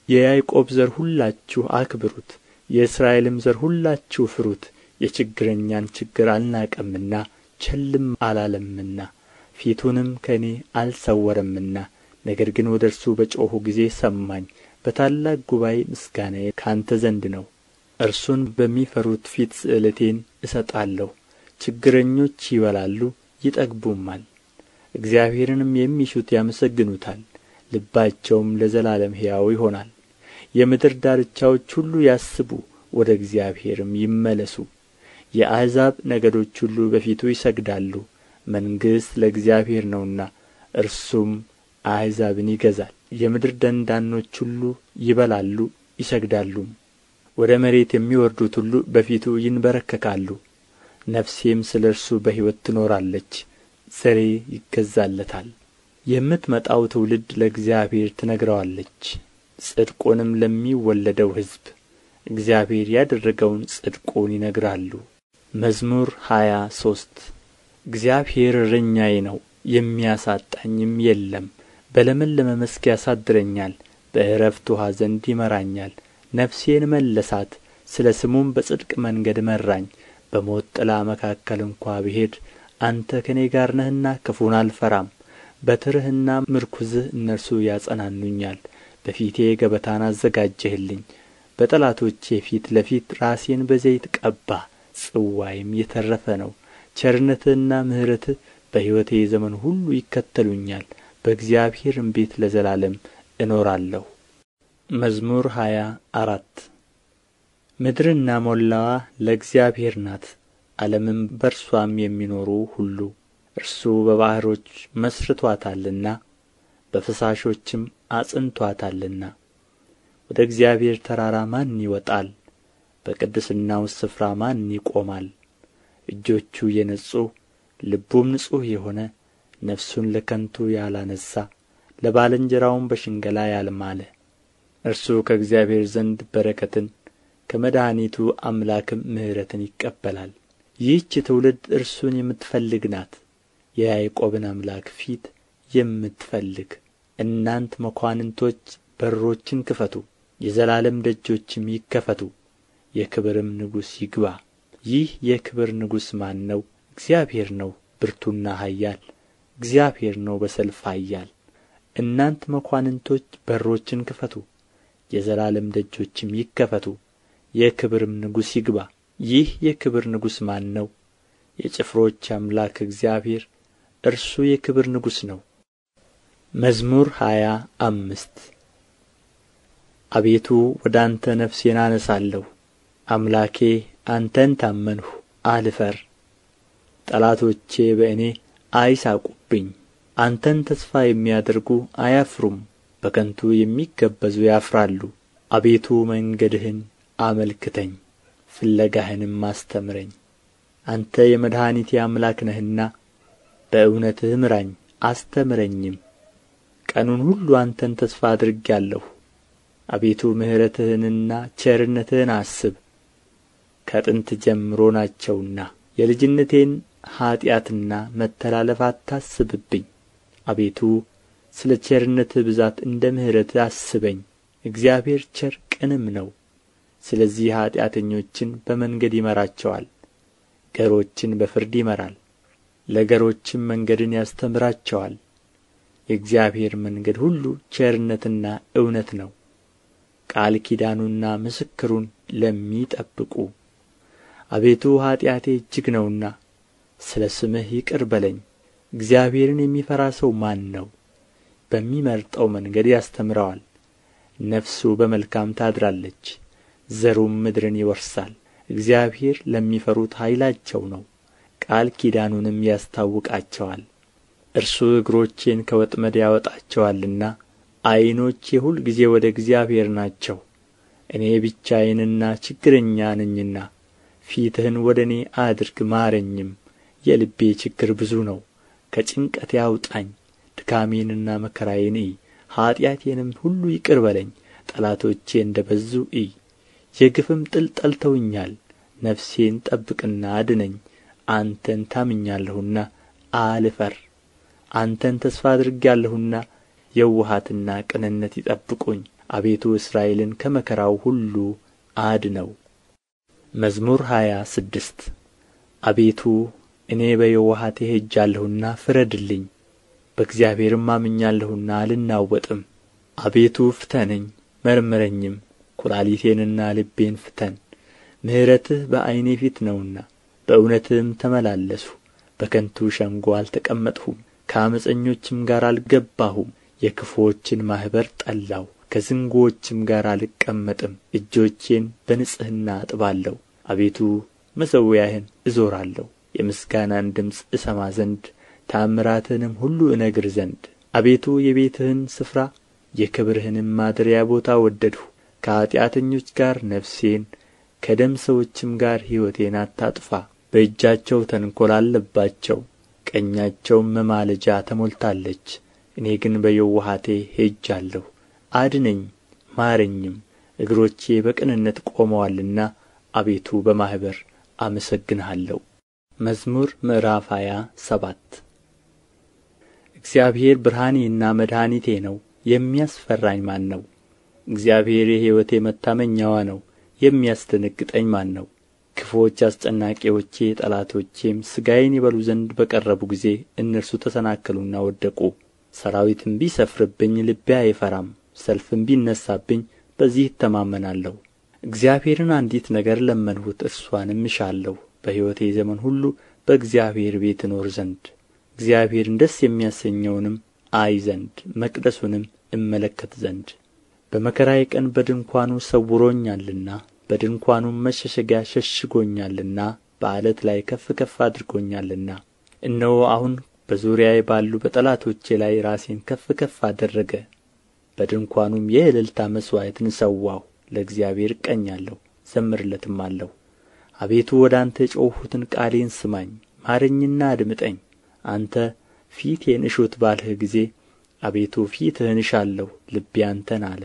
የያዕቆብ ዘር ሁላችሁ አክብሩት፣ የእስራኤልም ዘር ሁላችሁ ፍሩት። የችግረኛን ችግር አልናቀምና ቸልም አላለምና፣ ፊቱንም ከእኔ አልሰወረምና። ነገር ግን ወደ እርሱ በጮኽሁ ጊዜ ሰማኝ። በታላቅ ጉባኤ ምስጋናዬ ከአንተ ዘንድ ነው። እርሱን በሚፈሩት ፊት ስእለቴን እሰጣለሁ። ችግረኞች ይበላሉ ይጠግቡማል፣ እግዚአብሔርንም የሚሹት ያመሰግኑታል። ልባቸውም ለዘላለም ሕያው ይሆናል። የምድር ዳርቻዎች ሁሉ ያስቡ፣ ወደ እግዚአብሔርም ይመለሱ። የአሕዛብ ነገዶች ሁሉ በፊቱ ይሰግዳሉ። መንግሥት ለእግዚአብሔር ነውና እርሱም አሕዛብን ይገዛል። የምድር ደንዳኖች ሁሉ ይበላሉ ይሰግዳሉም። ወደ መሬት የሚወርዱት ሁሉ በፊቱ ይንበረከካሉ። ነፍሴም ስለ እርሱ በሕይወት ትኖራለች፣ ዘሬ ይገዛለታል። የምትመጣው ትውልድ ለእግዚአብሔር ትነግረዋለች፣ ጽድቁንም ለሚወለደው ሕዝብ። እግዚአብሔር ያደረገውን ጽድቁን ይነግራሉ። መዝሙር 23። እግዚአብሔር እረኛዬ ነው፣ የሚያሳጣኝም የለም። በለመለመ መስክ ያሳድረኛል፣ በዕረፍት ውኃ ዘንድ ይመራኛል። ነፍሴን መለሳት፣ ስለ ስሙም በጽድቅ መንገድ መራኝ። በሞት ጥላ መካከል እንኳ ብሄድ አንተ ከእኔ ጋር ነህና ክፉን አልፈራም። በትርህና ምርኵዝህ እነርሱ ያጸናኑኛል። በፊቴ ገበታን አዘጋጀህልኝ፣ በጠላቶቼ ፊት ለፊት ራሴን በዘይት ቀባህ፣ ጽዋዬም የተረፈ ነው። ቸርነትህና ምሕረትህ በሕይወቴ ዘመን ሁሉ ይከተሉኛል፣ በእግዚአብሔርም ቤት ለዘላለም እኖራለሁ። መዝሙር 24። ምድርና ሞላዋ ለእግዚአብሔር ናት፣ ዓለምም በእርስዋም የሚኖሩ ሁሉ። እርሱ በባሕሮች መስርቶአታልና በፈሳሾችም አጽንቶአታልና። ወደ እግዚአብሔር ተራራ ማን ይወጣል? በቅድስናውስ ስፍራ ማን ይቆማል? እጆቹ የነጹ ልቡም ንጹሕ የሆነ፣ ነፍሱን ለከንቱ ያላነሣ፣ ለባልንጀራውም በሽንገላ ያልማለ፣ እርሱ ከእግዚአብሔር ዘንድ በረከትን ከመድኃኒቱ አምላክም ምሕረትን ይቀበላል። ይህች ትውልድ እርሱን የምትፈልግ ናት፣ የያዕቆብን አምላክ ፊት የምትፈልግ። እናንት መኳንንቶች በሮችን ክፈቱ፣ የዘላለም ደጆችም ይከፈቱ፣ የክብርም ንጉሥ ይግባ። ይህ የክብር ንጉሥ ማን ነው? እግዚአብሔር ነው፣ ብርቱና ኃያል፣ እግዚአብሔር ነው፣ በሰልፍ ኃያል። እናንት መኳንንቶች በሮችን ክፈቱ፣ የዘላለም ደጆችም ይከፈቱ፣ የክብርም ንጉሥ ይግባ። ይህ የክብር ንጉሥ ማን ነው? የጭፍሮች አምላክ እግዚአብሔር፣ እርሱ የክብር ንጉሥ ነው። መዝሙር 25። አቤቱ ወደ አንተ ነፍሴን አነሣለሁ። አምላኬ አንተን ታመንሁ፣ አልፈር። ጠላቶቼ በእኔ አይሣቁብኝ። አንተን ተስፋ የሚያደርጉ አያፍሩም፣ በከንቱ የሚገበዙ ያፍራሉ። አቤቱ መንገድህን አመልክተኝ፣ ፍለጋህንም አስተምረኝ። አንተ የመድኃኒቴ አምላክ ነህና በእውነትህ ምራኝ አስተምረኝም። ቀኑን ሁሉ አንተን ተስፋ አድርጌአለሁ። አቤቱ ምሕረትህንና ቸርነትህን አስብ፣ ከጥንት ጀምሮ ናቸውና። የልጅነቴን ኃጢአትና መተላለፍ አታስብብኝ። አቤቱ ስለ ቸርነትህ ብዛት እንደ ምሕረትህ አስበኝ። እግዚአብሔር ቸር ቅንም ነው፣ ስለዚህ ኃጢአተኞችን በመንገድ ይመራቸዋል። ገሮችን በፍርድ ይመራል፣ ለገሮችም መንገድን ያስተምራቸዋል። የእግዚአብሔር መንገድ ሁሉ ቸርነትና እውነት ነው፣ ቃል ኪዳኑንና ምስክሩን ለሚጠብቁ። አቤቱ ኃጢአቴ እጅግ ነውና ስለ ስምህ ይቅር በለኝ። እግዚአብሔርን የሚፈራ ሰው ማን ነው? በሚመርጠው መንገድ ያስተምረዋል። ነፍሱ በመልካም ታድራለች፣ ዘሩም ምድርን ይወርሳል። እግዚአብሔር ለሚፈሩት ኃይላቸው ነው፣ ቃል ኪዳኑንም ያስታውቃቸዋል። እርሱ እግሮቼን ከወጥመድ ያወጣቸዋልና ዓይኖቼ ሁልጊዜ ወደ እግዚአብሔር ናቸው። እኔ ብቻዬንና ችግረኛ ነኝና ፊትህን ወደ እኔ አድርግ ማረኝም። የልቤ ችግር ብዙ ነው፣ ከጭንቀቴ አውጣኝ። ድካሜንና መከራዬን እይ፣ ኃጢአቴንም ሁሉ ይቅር በለኝ። ጠላቶቼ እንደ በዙ እይ፣ የግፍም ጥል ጠልተውኛል። ነፍሴን ጠብቅና አድነኝ፣ አንተን ታምኛለሁና አልፈር። አንተን ተስፋ አድርጌአለሁና የውሃትና ቅንነት ይጠብቁኝ። አቤቱ እስራኤልን ከመከራው ሁሉ አድነው። መዝሙር 26። አቤቱ እኔ በየውሃቴ ሄጃለሁና ፍረድልኝ፣ በእግዚአብሔርም አምኛለሁና አልናወጥም። አቤቱ ፍተነኝ መርምረኝም፣ ኵላሊቴንና ልቤን ፍተን። ምሕረትህ በዓይኔ ፊት ነውና በእውነትህም ተመላለስሁ። በከንቱ ሸንጎ አልተቀመጥሁም፣ ከዓመፀኞችም ጋር አልገባሁም። የክፉዎችን ማኅበር ጠላሁ፣ ከዝንጉዎችም ጋር አልቀመጥም። እጆቼን በንጽሕና አጥባለሁ። አቤቱ መሠዊያህን እዞራለሁ፣ የምስጋናን ድምፅ እሰማ ዘንድ ተአምራትህንም ሁሉ እነግር ዘንድ። አቤቱ የቤትህን ስፍራ የክብርህንም ማደሪያ ቦታ ወደድሁ። ከኃጢአተኞች ጋር ነፍሴን ከደም ሰዎችም ጋር ሕይወቴን አታጥፋ። በእጃቸው ተንኰል አለባቸው፣ ቀኛቸውም መማለጃ ተሞልታለች። እኔ ግን በየውሃቴ ሄጃለሁ። አድነኝ ማረኝም፣ እግሮቼ በቅንነት ቆመዋልና። አቤቱ በማኅበር አመሰግንሃለሁ። መዝሙር ምዕራፍ 27። እግዚአብሔር ብርሃኔና መድኃኒቴ ነው፣ የሚያስፈራኝ ማን ነው? እግዚአብሔር የሕይወቴ መታመኛዋ ነው፣ የሚያስደነግጠኝ ማን ነው? ክፉዎች አስጨናቂዎቼ ጠላቶቼም ሥጋዬን ይበሉ ዘንድ በቀረቡ ጊዜ እነርሱ ተሰናከሉና ወደቁ። ሠራዊትም ቢሰፍርብኝ ልቤ አይፈራም፣ ሰልፍም ቢነሣብኝ በዚህ እተማመናለሁ። እግዚአብሔርን አንዲት ነገር ለመንሁት፣ እርስዋንም እሻለሁ፣ በሕይወቴ ዘመን ሁሉ በእግዚአብሔር ቤት እኖር ዘንድ፣ እግዚአብሔርን ደስ የሚያሰኘውንም አይ ዘንድ፣ መቅደሱንም እመለከት ዘንድ። በመከራዬ ቀን በድንኳኑ ሰውሮኛልና፣ በድንኳኑም መሸሸጊያ ሸሽጎኛልና፣ በዓለት ላይ ከፍ ከፍ አድርጎኛልና። እነሆ አሁን በዙሪያዬ ባሉ በጠላቶቼ ላይ ራሴን ከፍ ከፍ አደረገ። በድንኳኑም የእልልታ መሥዋዕትን ሠዋሁ። ለእግዚአብሔር እቀኛለሁ እዘምርለትማለሁ። አቤቱ ወደ አንተ የጮኽሁትን ቃሌን ስማኝ፣ ማረኝና አድምጠኝ። አንተ ፊቴን እሹት ባልህ ጊዜ አቤቱ ፊትህን እሻለሁ፣ ልቤ አንተን አለ።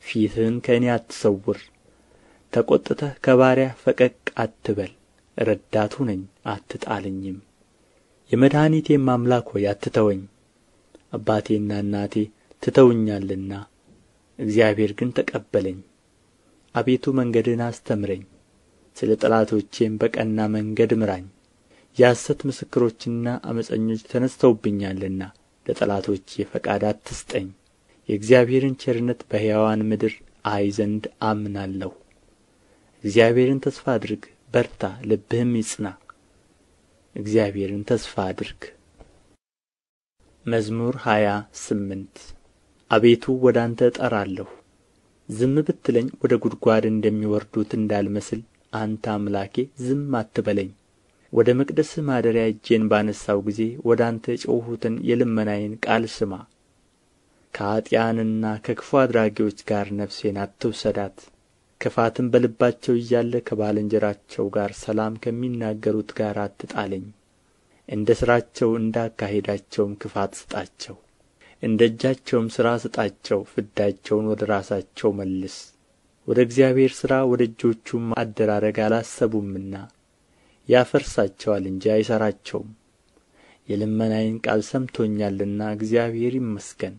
ፊትህን ከእኔ አትሰውር፣ ተቈጥተህ ከባሪያህ ፈቀቅ አትበል። ረዳት ሁነኝ አትጣለኝም። የመድኃኒቴም አምላክ ሆይ አትተወኝ። አባቴና እናቴ ትተውኛልና እግዚአብሔር ግን ተቀበለኝ። አቤቱ መንገድህን አስተምረኝ፣ ስለ ጠላቶቼም በቀና መንገድ ምራኝ። የሐሰት ምስክሮችና ዓመፀኞች ተነሥተውብኛልና ለጠላቶቼ ፈቃድ አትስጠኝ። የእግዚአብሔርን ቸርነት በሕያዋን ምድር አይ ዘንድ አምናለሁ። እግዚአብሔርን ተስፋ አድርግ፣ በርታ፣ ልብህም ይጽና። እግዚአብሔርን ተስፋ አድርግ። መዝሙር 28። አቤቱ ወደ አንተ እጠራለሁ፣ ዝም ብትለኝ ወደ ጕድጓድ እንደሚወርዱት እንዳልመስል አንተ አምላኬ ዝም አትበለኝ። ወደ መቅደስህ ማደሪያ እጄን ባነሣሁ ጊዜ ወደ አንተ የጮኽሁትን የልመናዬን ቃል ስማ። ከኃጥኣንና ከክፉ አድራጊዎች ጋር ነፍሴን አትውሰዳት። ክፋትም በልባቸው እያለ ከባልንጀራቸው ጋር ሰላም ከሚናገሩት ጋር አትጣለኝ። እንደ ሥራቸው እንደ አካሄዳቸውም ክፋት ስጣቸው። እንደ እጃቸውም ሥራ ስጣቸው፣ ፍዳቸውን ወደ ራሳቸው መልስ። ወደ እግዚአብሔር ሥራ ወደ እጆቹም አደራረግ አላሰቡምና ያፈርሳቸዋል እንጂ አይሠራቸውም። የልመናዬን ቃል ሰምቶኛልና እግዚአብሔር ይመስገን።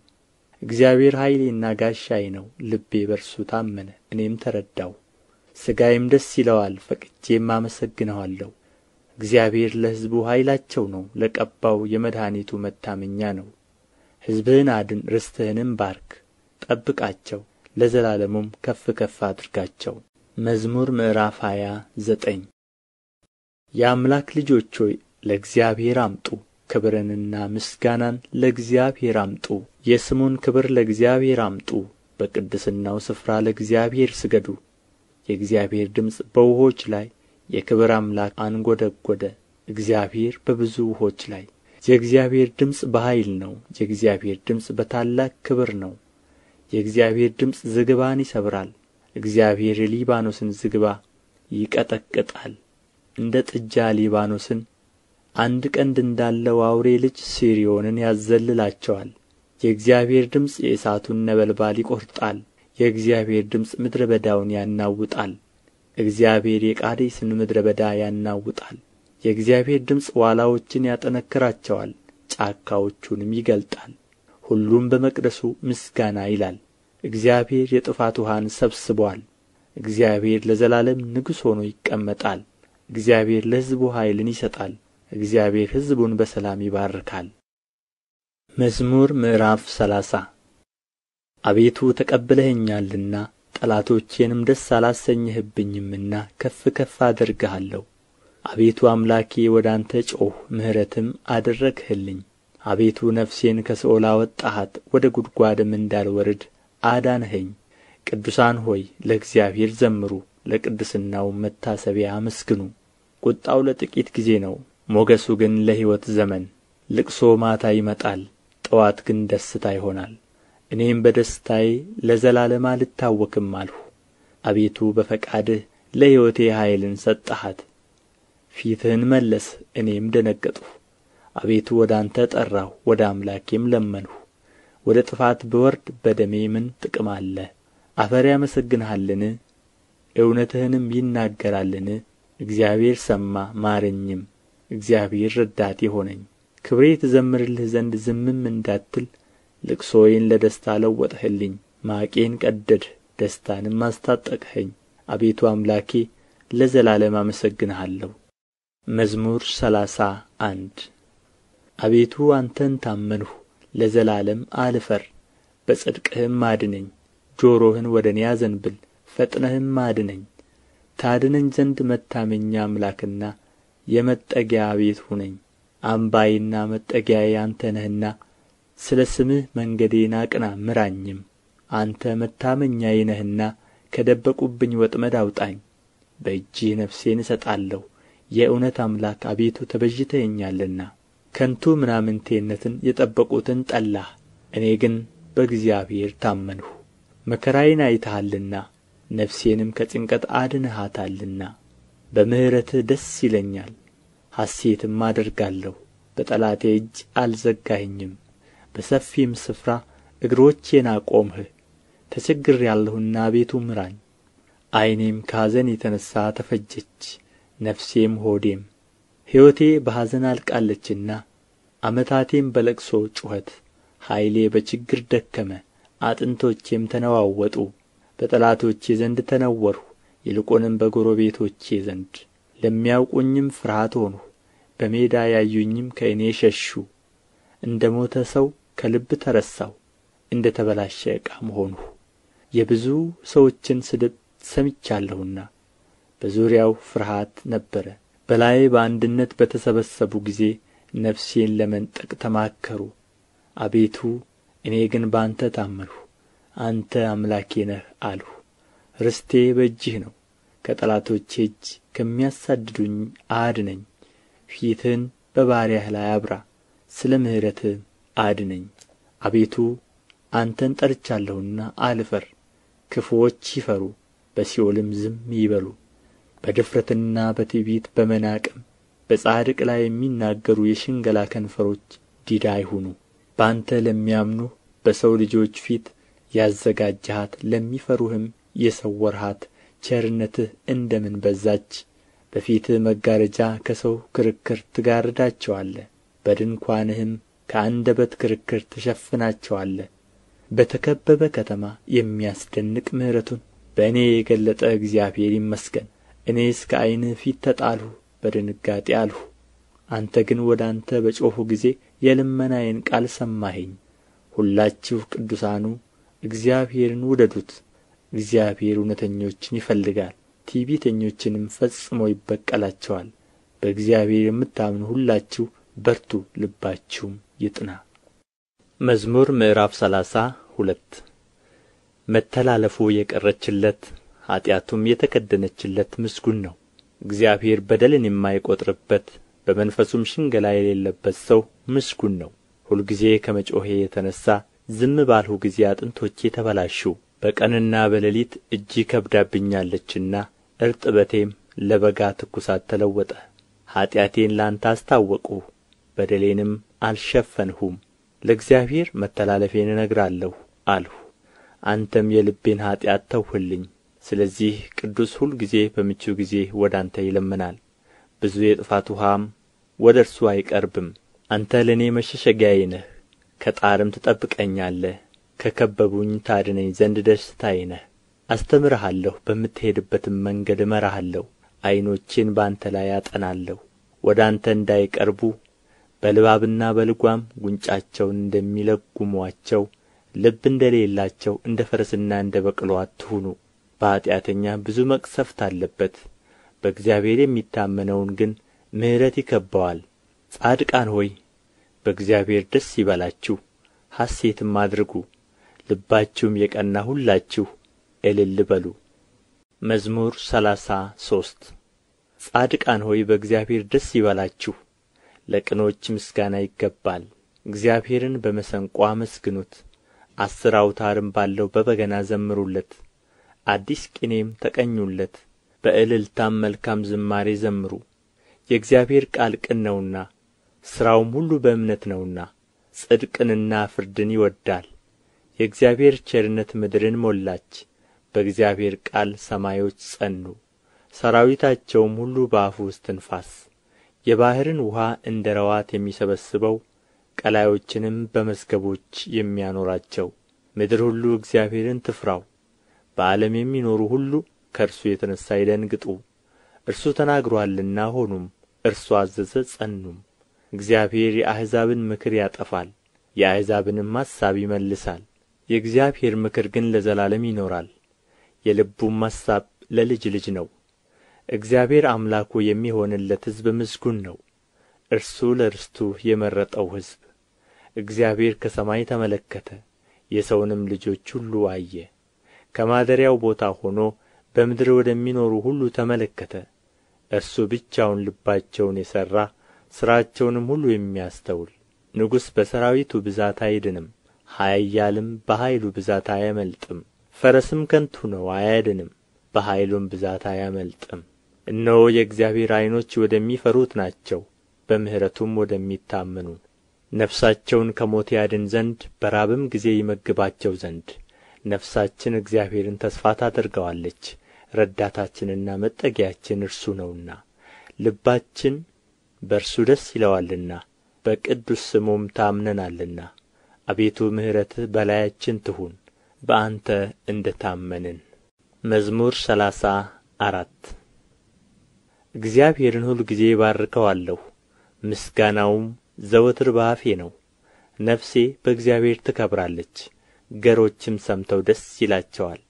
እግዚአብሔር ኃይሌና ጋሻዬ ነው፣ ልቤ በእርሱ ታመነ፣ እኔም ተረዳሁ። ሥጋዬም ደስ ይለዋል፣ ፈቅጄም አመሰግነዋለሁ። እግዚአብሔር ለሕዝቡ ኃይላቸው ነው፣ ለቀባው የመድኃኒቱ መታመኛ ነው። ሕዝብህን አድን፣ ርስትህንም ባርክ፣ ጠብቃቸው፣ ለዘላለሙም ከፍ ከፍ አድርጋቸው። መዝሙር ምዕራፍ 29። የአምላክ ልጆች ሆይ ለእግዚአብሔር አምጡ፣ ክብርንና ምስጋናን ለእግዚአብሔር አምጡ። የስሙን ክብር ለእግዚአብሔር አምጡ፣ በቅድስናው ስፍራ ለእግዚአብሔር ስገዱ። የእግዚአብሔር ድምፅ በውኆች ላይ የክብር አምላክ አንጐደጐደ፣ እግዚአብሔር በብዙ ውኆች ላይ። የእግዚአብሔር ድምፅ በኃይል ነው፣ የእግዚአብሔር ድምፅ በታላቅ ክብር ነው። የእግዚአብሔር ድምፅ ዝግባን ይሰብራል፣ እግዚአብሔር የሊባኖስን ዝግባ ይቀጠቅጣል። እንደ ጥጃ ሊባኖስን አንድ ቀንድ እንዳለው አውሬ ልጅ ሲርዮንን ያዘልላቸዋል። የእግዚአብሔር ድምፅ የእሳቱን ነበልባል ይቈርጣል፣ የእግዚአብሔር ድምፅ ምድረ በዳውን ያናውጣል። እግዚአብሔር የቃዴስን ምድረ በዳ ያናውጣል። የእግዚአብሔር ድምፅ ዋላዎችን ያጠነክራቸዋል፣ ጫካዎቹንም ይገልጣል። ሁሉም በመቅደሱ ምስጋና ይላል። እግዚአብሔር የጥፋት ውኃን ሰብስቦአል። እግዚአብሔር ለዘላለም ንጉሥ ሆኖ ይቀመጣል። እግዚአብሔር ለሕዝቡ ኃይልን ይሰጣል። እግዚአብሔር ሕዝቡን በሰላም ይባርካል። መዝሙር ምዕራፍ 30። አቤቱ ተቀብለኸኛልና ጠላቶቼንም ደስ አላሰኘህብኝምና ከፍ ከፍ አደርግሃለሁ። አቤቱ አምላኬ ወደ አንተ ጮኽሁ፣ ምሕረትም አደረግህልኝ። አቤቱ ነፍሴን ከሲኦል አወጣሃት፣ ወደ ጕድጓድም እንዳልወርድ አዳንኸኝ። ቅዱሳን ሆይ ለእግዚአብሔር ዘምሩ፣ ለቅድስናውም መታሰቢያ አመስግኑ። ቍጣው ለጥቂት ጊዜ ነው፣ ሞገሱ ግን ለሕይወት ዘመን። ልቅሶ ማታ ይመጣል፣ ጥዋት ግን ደስታ ይሆናል። እኔም በደስታዬ ለዘላለም አልታወክም አልሁ። አቤቱ በፈቃድህ ለሕይወቴ ኃይልን ሰጠሃት። ፊትህን መለስህ፣ እኔም ደነገጥሁ። አቤቱ ወደ አንተ ጠራሁ፣ ወደ አምላኬም ለመንሁ። ወደ ጥፋት ብወርድ በደሜ ምን ጥቅም አለ? አፈር ያመሰግንሃልን? እውነትህንም ይናገራልን? እግዚአብሔር ሰማ ማረኝም፣ እግዚአብሔር ረዳቴ ሆነኝ። ክብሬ ትዘምርልህ ዘንድ ዝምም እንዳትል ልቅሶዬን ለደስታ ለወጥህልኝ። ማቄን ቀደድህ፣ ደስታንም አስታጠቅኸኝ። አቤቱ አምላኬ ለዘላለም አመሰግንሃለሁ። መዝሙር 31። አቤቱ አንተን ታመንሁ፣ ለዘላለም አልፈር፣ በጽድቅህም አድነኝ። ጆሮህን ወደ እኔ አዘንብል፣ ፈጥነህም አድነኝ። ታድነኝ ዘንድ መታመኛ አምላክና የመጠጊያ ቤት ሁነኝ። አምባዬና መጠጊያዬ አንተ ነህና ስለ ስምህ መንገዴን አቅና ምራኝም። አንተ መታመኛዬ ነህና ከደበቁብኝ ወጥመድ አውጣኝ። በእጅህ ነፍሴን እሰጣለሁ፣ የእውነት አምላክ አቤቱ ተቤዥተኸኛልና። ከንቱ ምናምንቴነትን የጠበቁትን ጠላህ፣ እኔ ግን በእግዚአብሔር ታመንሁ። መከራዬን አይተሃልና ነፍሴንም ከጭንቀት አድነሃታልና። በምሕረትህ ደስ ይለኛል፣ ሐሤትም አደርጋለሁ። በጠላቴ እጅ አልዘጋኸኝም፣ በሰፊም ስፍራ እግሮቼን አቆምህ። ተቸግሬአለሁና አቤቱ ምራኝ። ዓይኔም ከኀዘን የተነሣ ተፈጀች፣ ነፍሴም ሆዴም። ሕይወቴ በኀዘን አልቃለችና ዓመታቴም በልቅሶ ጩኸት። ኃይሌ በችግር ደከመ፣ አጥንቶቼም ተነዋወጡ። በጠላቶቼ ዘንድ ተነወርሁ፣ ይልቁንም በጎረቤቶቼ ዘንድ። ለሚያውቁኝም ፍርሃት ሆንሁ፣ በሜዳ ያዩኝም ከእኔ ሸሹ። እንደ ሞተ ሰው ከልብ ተረሳሁ፣ እንደ ተበላሸ ዕቃም ሆንሁ። የብዙ ሰዎችን ስድብ ሰምቻለሁና በዙሪያው ፍርሃት ነበረ። በላዬ በአንድነት በተሰበሰቡ ጊዜ ነፍሴን ለመንጠቅ ተማከሩ። አቤቱ እኔ ግን በአንተ ታመንሁ፣ አንተ አምላኬ ነህ አልሁ። ርስቴ በእጅህ ነው፣ ከጠላቶቼ እጅ ከሚያሳድዱኝ አድነኝ። ፊትህን በባሪያህ ላይ አብራ፣ ስለ ምሕረትህም አድነኝ። አቤቱ አንተን ጠርቻለሁና አልፈር፣ ክፉዎች ይፈሩ በሲኦልም ዝም ይበሉ። በድፍረትና በትዕቢት በመናቅም በጻድቅ ላይ የሚናገሩ የሽንገላ ከንፈሮች ዲዳ ይሁኑ። በአንተ ለሚያምኑ በሰው ልጆች ፊት ያዘጋጀሃት ለሚፈሩህም የሰወርሃት ቸርነትህ እንደ ምን በዛች! በፊትህ መጋረጃ ከሰው ክርክር ትጋርዳቸዋለህ፣ በድንኳንህም ከአንደበት ክርክር ትሸፍናቸዋለህ። በተከበበ ከተማ የሚያስደንቅ ምሕረቱን በእኔ የገለጠ እግዚአብሔር ይመስገን። እኔስ ከዓይንህ ፊት ተጣልሁ፣ በድንጋጤ አልሁ። አንተ ግን ወደ አንተ በጮኽሁ ጊዜ የልመናዬን ቃል ሰማኸኝ። ሁላችሁ ቅዱሳኑ እግዚአብሔርን ውደዱት። እግዚአብሔር እውነተኞችን ይፈልጋል፣ ትዕቢተኞችንም ፈጽሞ ይበቀላቸዋል። በእግዚአብሔር የምታምኑ ሁላችሁ በርቱ፣ ልባችሁም ይጥና። መዝሙር ምዕራፍ 32። መተላለፉ የቀረችለት ኃጢአቱም የተከደነችለት ምስጉን ነው። እግዚአብሔር በደልን የማይቈጥርበት በመንፈሱም ሽንገላ የሌለበት ሰው ምስጉን ነው። ሁልጊዜ ከመጮኼ የተነሣ ዝም ባልሁ ጊዜ አጥንቶቼ ተበላሹ። በቀንና በሌሊት እጅህ ከብዳብኛለችና እርጥበቴም ለበጋ ትኩሳት ተለወጠ። ኃጢአቴን ለአንተ አስታወቅሁ፣ በደሌንም አልሸፈንሁም። ለእግዚአብሔር መተላለፌን እነግራለሁ አልሁ፣ አንተም የልቤን ኃጢአት ተውህልኝ። ስለዚህ ቅዱስ ሁልጊዜ በምቹ ጊዜ ወደ አንተ ይለምናል፣ ብዙ የጥፋት ውኃም ወደ እርሱ አይቀርብም። አንተ ለእኔ መሸሸጊያዬ ነህ፣ ከጣርም ትጠብቀኛለህ። ከከበቡኝ ታድነኝ ዘንድ ደስታዬ ነህ። አስተምርሃለሁ፣ በምትሄድበትም መንገድ እመራሃለሁ። ዓይኖቼን በአንተ ላይ አጠናለሁ። ወደ አንተ እንዳይቀርቡ በልባብና በልጓም ጉንጫቸውን እንደሚለጕሙአቸው ልብ እንደሌላቸው እንደ ፈረስና እንደ በቅሎ አትሁኑ። በኃጢአተኛ ብዙ መቅሠፍት አለበት፣ በእግዚአብሔር የሚታመነውን ግን ምሕረት ይከብበዋል። ጻድቃን ሆይ በእግዚአብሔር ደስ ይበላችሁ፣ ሐሤትም አድርጉ፣ ልባችሁም የቀና ሁላችሁ እልል በሉ። መዝሙር 33። ጻድቃን ሆይ በእግዚአብሔር ደስ ይበላችሁ፣ ለቅኖች ምስጋና ይገባል። እግዚአብሔርን በመሰንቆ አመስግኑት፣ 10 አውታርም ባለው በበገና ዘምሩለት። አዲስ ቅኔም ተቀኙለት፣ በእልልታም መልካም ዝማሬ ዘምሩ። የእግዚአብሔር ቃል ቅን ነውና ሥራውም ሁሉ በእምነት ነውና፣ ጽድቅንና ፍርድን ይወድዳል። የእግዚአብሔር ቸርነት ምድርን ሞላች፣ በእግዚአብሔር ቃል ሰማዮች ጸኑ፣ ሠራዊታቸውም ሁሉ በአፉ እስትንፋስ። የባሕርን ውኃ እንደ ረዋት የሚሰበስበው ቀላዮችንም በመዝገቦች የሚያኖራቸው። ምድር ሁሉ እግዚአብሔርን ትፍራው፣ በዓለም የሚኖሩ ሁሉ ከእርሱ የተነሣ ይደንግጡ። እርሱ ተናግሮአልና ሆኑም፣ እርሱ አዘዘ ጸኑም። እግዚአብሔር የአሕዛብን ምክር ያጠፋል፣ የአሕዛብንም አሳብ ይመልሳል። የእግዚአብሔር ምክር ግን ለዘላለም ይኖራል፣ የልቡም አሳብ ለልጅ ልጅ ነው። እግዚአብሔር አምላኩ የሚሆንለት ሕዝብ ምስጉን ነው፣ እርሱ ለርስቱ የመረጠው ሕዝብ። እግዚአብሔር ከሰማይ ተመለከተ፣ የሰውንም ልጆች ሁሉ አየ። ከማደሪያው ቦታ ሆኖ በምድር ወደሚኖሩ ሁሉ ተመለከተ። እርሱ ብቻውን ልባቸውን የሠራ ሥራቸውንም ሁሉ የሚያስተውል። ንጉሥ በሠራዊቱ ብዛት አይድንም፣ ኃያልም በኃይሉ ብዛት አያመልጥም። ፈረስም ከንቱ ነው አያድንም፣ በኃይሉም ብዛት አያመልጥም። እነሆ የእግዚአብሔር ዓይኖች ወደሚፈሩት ናቸው፣ በምሕረቱም ወደሚታመኑ። ነፍሳቸውን ከሞት ያድን ዘንድ በራብም ጊዜ ይመግባቸው ዘንድ። ነፍሳችን እግዚአብሔርን ተስፋ ታደርገዋለች፣ ረዳታችንና መጠጊያችን እርሱ ነውና። ልባችን በእርሱ ደስ ይለዋልና በቅዱስ ስሙም ታምነናልና። አቤቱ ምሕረትህ በላያችን ትሁን፣ በአንተ እንደ ታመንን። መዝሙር 34። እግዚአብሔርን ሁልጊዜ እባርከዋለሁ፣ ምስጋናውም ዘወትር በአፌ ነው። ነፍሴ በእግዚአብሔር ትከብራለች፣ ገሮችም ሰምተው ደስ ይላቸዋል።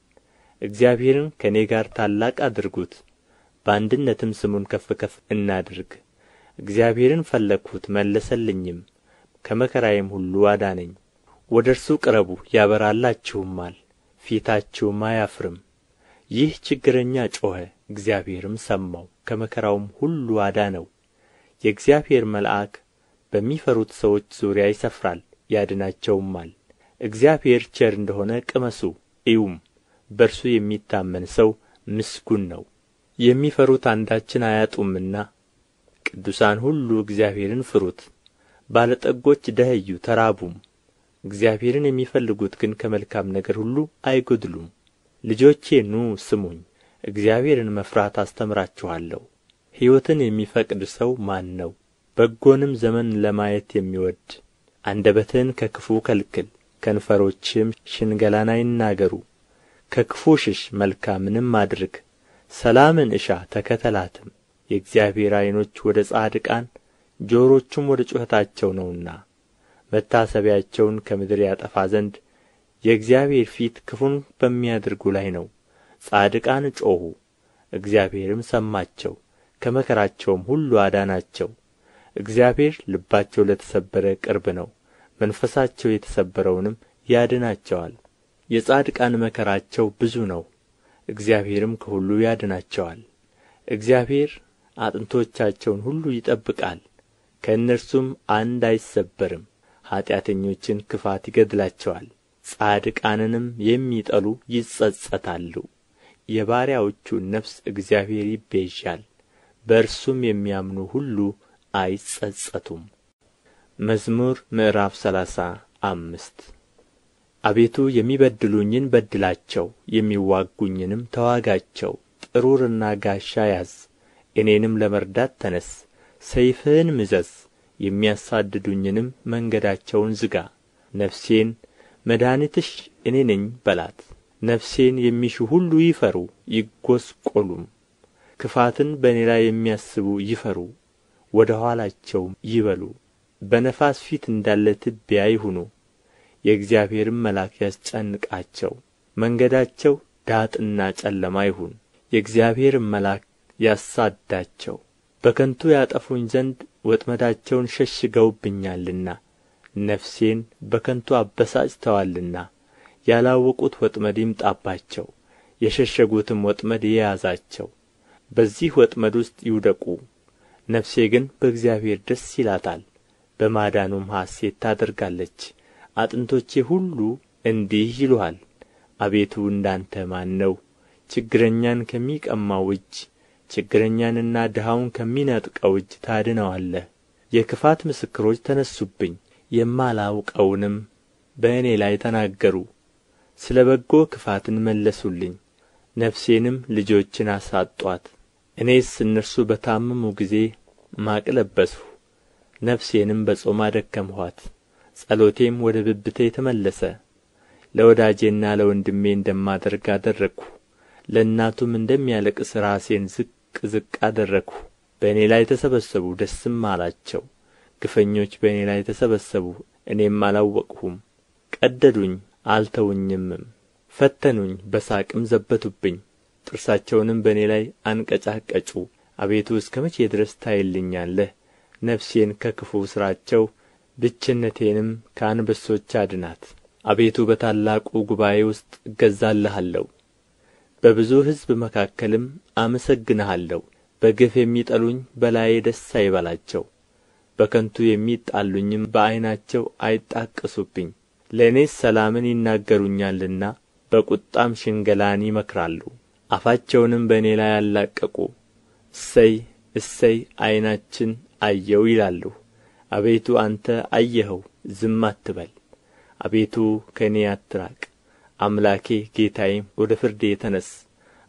እግዚአብሔርን ከእኔ ጋር ታላቅ አድርጉት፣ በአንድነትም ስሙን ከፍ ከፍ እናድርግ። እግዚአብሔርን ፈለግሁት መለሰልኝም፣ ከመከራዬም ሁሉ አዳነኝ። ወደ እርሱ ቅረቡ ያበራላችሁማል፣ ፊታችሁም አያፍርም። ይህ ችግረኛ ጮኸ፣ እግዚአብሔርም ሰማው፣ ከመከራውም ሁሉ አዳነው። የእግዚአብሔር መልአክ በሚፈሩት ሰዎች ዙሪያ ይሰፍራል፣ ያድናቸውማል። እግዚአብሔር ቸር እንደ ሆነ ቅመሱ እዩም፣ በእርሱ የሚታመን ሰው ምስጉን ነው። የሚፈሩት አንዳችን አያጡምና ቅዱሳን ሁሉ እግዚአብሔርን ፍሩት። ባለጠጎች ደኸዩ ተራቡም፣ እግዚአብሔርን የሚፈልጉት ግን ከመልካም ነገር ሁሉ አይጐድሉም። ልጆቼ ኑ ስሙኝ፣ እግዚአብሔርን መፍራት አስተምራችኋለሁ። ሕይወትን የሚፈቅድ ሰው ማን ነው? በጎንም ዘመን ለማየት የሚወድድ። አንደበትህን ከክፉ ከልክል፣ ከንፈሮችህም ሽንገላን አይናገሩ። ከክፉ ሽሽ፣ መልካምንም አድርግ፣ ሰላምን እሻ ተከተላትም። የእግዚአብሔር ዓይኖች ወደ ጻድቃን ጆሮቹም ወደ ጩኸታቸው ነውና፣ መታሰቢያቸውን ከምድር ያጠፋ ዘንድ የእግዚአብሔር ፊት ክፉን በሚያደርጉ ላይ ነው። ጻድቃን ጮኹ፣ እግዚአብሔርም ሰማቸው፣ ከመከራቸውም ሁሉ አዳናቸው። እግዚአብሔር ልባቸው ለተሰበረ ቅርብ ነው፣ መንፈሳቸው የተሰበረውንም ያድናቸዋል። የጻድቃን መከራቸው ብዙ ነው፣ እግዚአብሔርም ከሁሉ ያድናቸዋል። እግዚአብሔር አጥንቶቻቸውን ሁሉ ይጠብቃል፣ ከእነርሱም አንድ አይሰበርም። ኃጢአተኞችን ክፋት ይገድላቸዋል፣ ጻድቃንንም የሚጠሉ ይጸጸታሉ። የባሪያዎቹን ነፍስ እግዚአብሔር ይቤዣል፣ በእርሱም የሚያምኑ ሁሉ አይጸጸቱም። መዝሙር ምዕራፍ 35። አቤቱ የሚበድሉኝን በድላቸው፣ የሚዋጉኝንም ተዋጋቸው። ጥሩርና ጋሻ ያዝ፣ እኔንም ለመርዳት ተነሥ። ሰይፍህን ምዘዝ፣ የሚያሳድዱኝንም መንገዳቸውን ዝጋ። ነፍሴን መድኃኒትሽ እኔ ነኝ በላት። ነፍሴን የሚሹ ሁሉ ይፈሩ ይጐስቈሉም። ክፋትን በእኔ ላይ የሚያስቡ ይፈሩ፣ ወደ ኋላቸውም ይበሉ። በነፋስ ፊት እንዳለ ትቢያ ይሁኑ፣ የእግዚአብሔርም መልአክ ያስጨንቃቸው። መንገዳቸው ዳጥና ጨለማ ይሁን፣ የእግዚአብሔርም መልአክ ያሳድዳቸው። በከንቱ ያጠፉኝ ዘንድ ወጥመዳቸውን ሸሽገውብኛልና፣ ነፍሴን በከንቱ አበሳጭተዋልና። ያላወቁት ወጥመድ ይምጣባቸው፣ የሸሸጉትም ወጥመድ ይያዛቸው። በዚህ ወጥመድ ውስጥ ይውደቁ። ነፍሴ ግን በእግዚአብሔር ደስ ይላታል፣ በማዳኑም ሐሤት ታደርጋለች። አጥንቶቼ ሁሉ እንዲህ ይሉሃል፣ አቤቱ እንደ አንተ ማን ነው? ችግረኛን ከሚቀማው እጅ፣ ችግረኛንና ድሀውን ከሚነጥቀው እጅ ታድነዋለህ። የክፋት ምስክሮች ተነሡብኝ፣ የማላውቀውንም በእኔ ላይ ተናገሩ። ስለ በጎ ክፋትን መለሱልኝ፣ ነፍሴንም ልጆችን አሳጡአት። እኔስ እነርሱ በታመሙ ጊዜ ማቅ ለበስሁ፣ ነፍሴንም በጾም አደከምኋት። ጸሎቴም ወደ ብብቴ ተመለሰ። ለወዳጄና ለወንድሜ እንደማደርግ አደረግሁ፣ ለእናቱም እንደሚያለቅስ ራሴን ዝቅ ዝቅ አደረግሁ። በእኔ ላይ ተሰበሰቡ፣ ደስም አላቸው። ግፈኞች በእኔ ላይ ተሰበሰቡ፣ እኔም አላወቅሁም። ቀደዱኝ፣ አልተውኝምም። ፈተኑኝ፣ በሳቅም ዘበቱብኝ። ጥርሳቸውንም በእኔ ላይ አንቀጫቅጩ። አቤቱ እስከ መቼ ድረስ ታይልኛለህ? ነፍሴን ከክፉ ሥራቸው ብችነቴንም ከአንበሶች አድናት። አቤቱ በታላቁ ጉባኤ ውስጥ እገዛልሃለሁ፣ በብዙ ሕዝብ መካከልም አመሰግንሃለሁ። በግፍ የሚጠሉኝ በላዬ ደስ አይበላቸው፣ በከንቱ የሚጣሉኝም በዓይናቸው አይጣቀሱብኝ። ለእኔስ ሰላምን ይናገሩኛልና በቁጣም ሽንገላን ይመክራሉ። አፋቸውንም በእኔ ላይ አላቀቁ። እሰይ እሰይ ዓይናችን አየው ይላሉ። አቤቱ አንተ አየኸው፣ ዝም አትበል። አቤቱ ከእኔ አትራቅ። አምላኬ ጌታዬም ወደ ፍርዴ ተነሥ።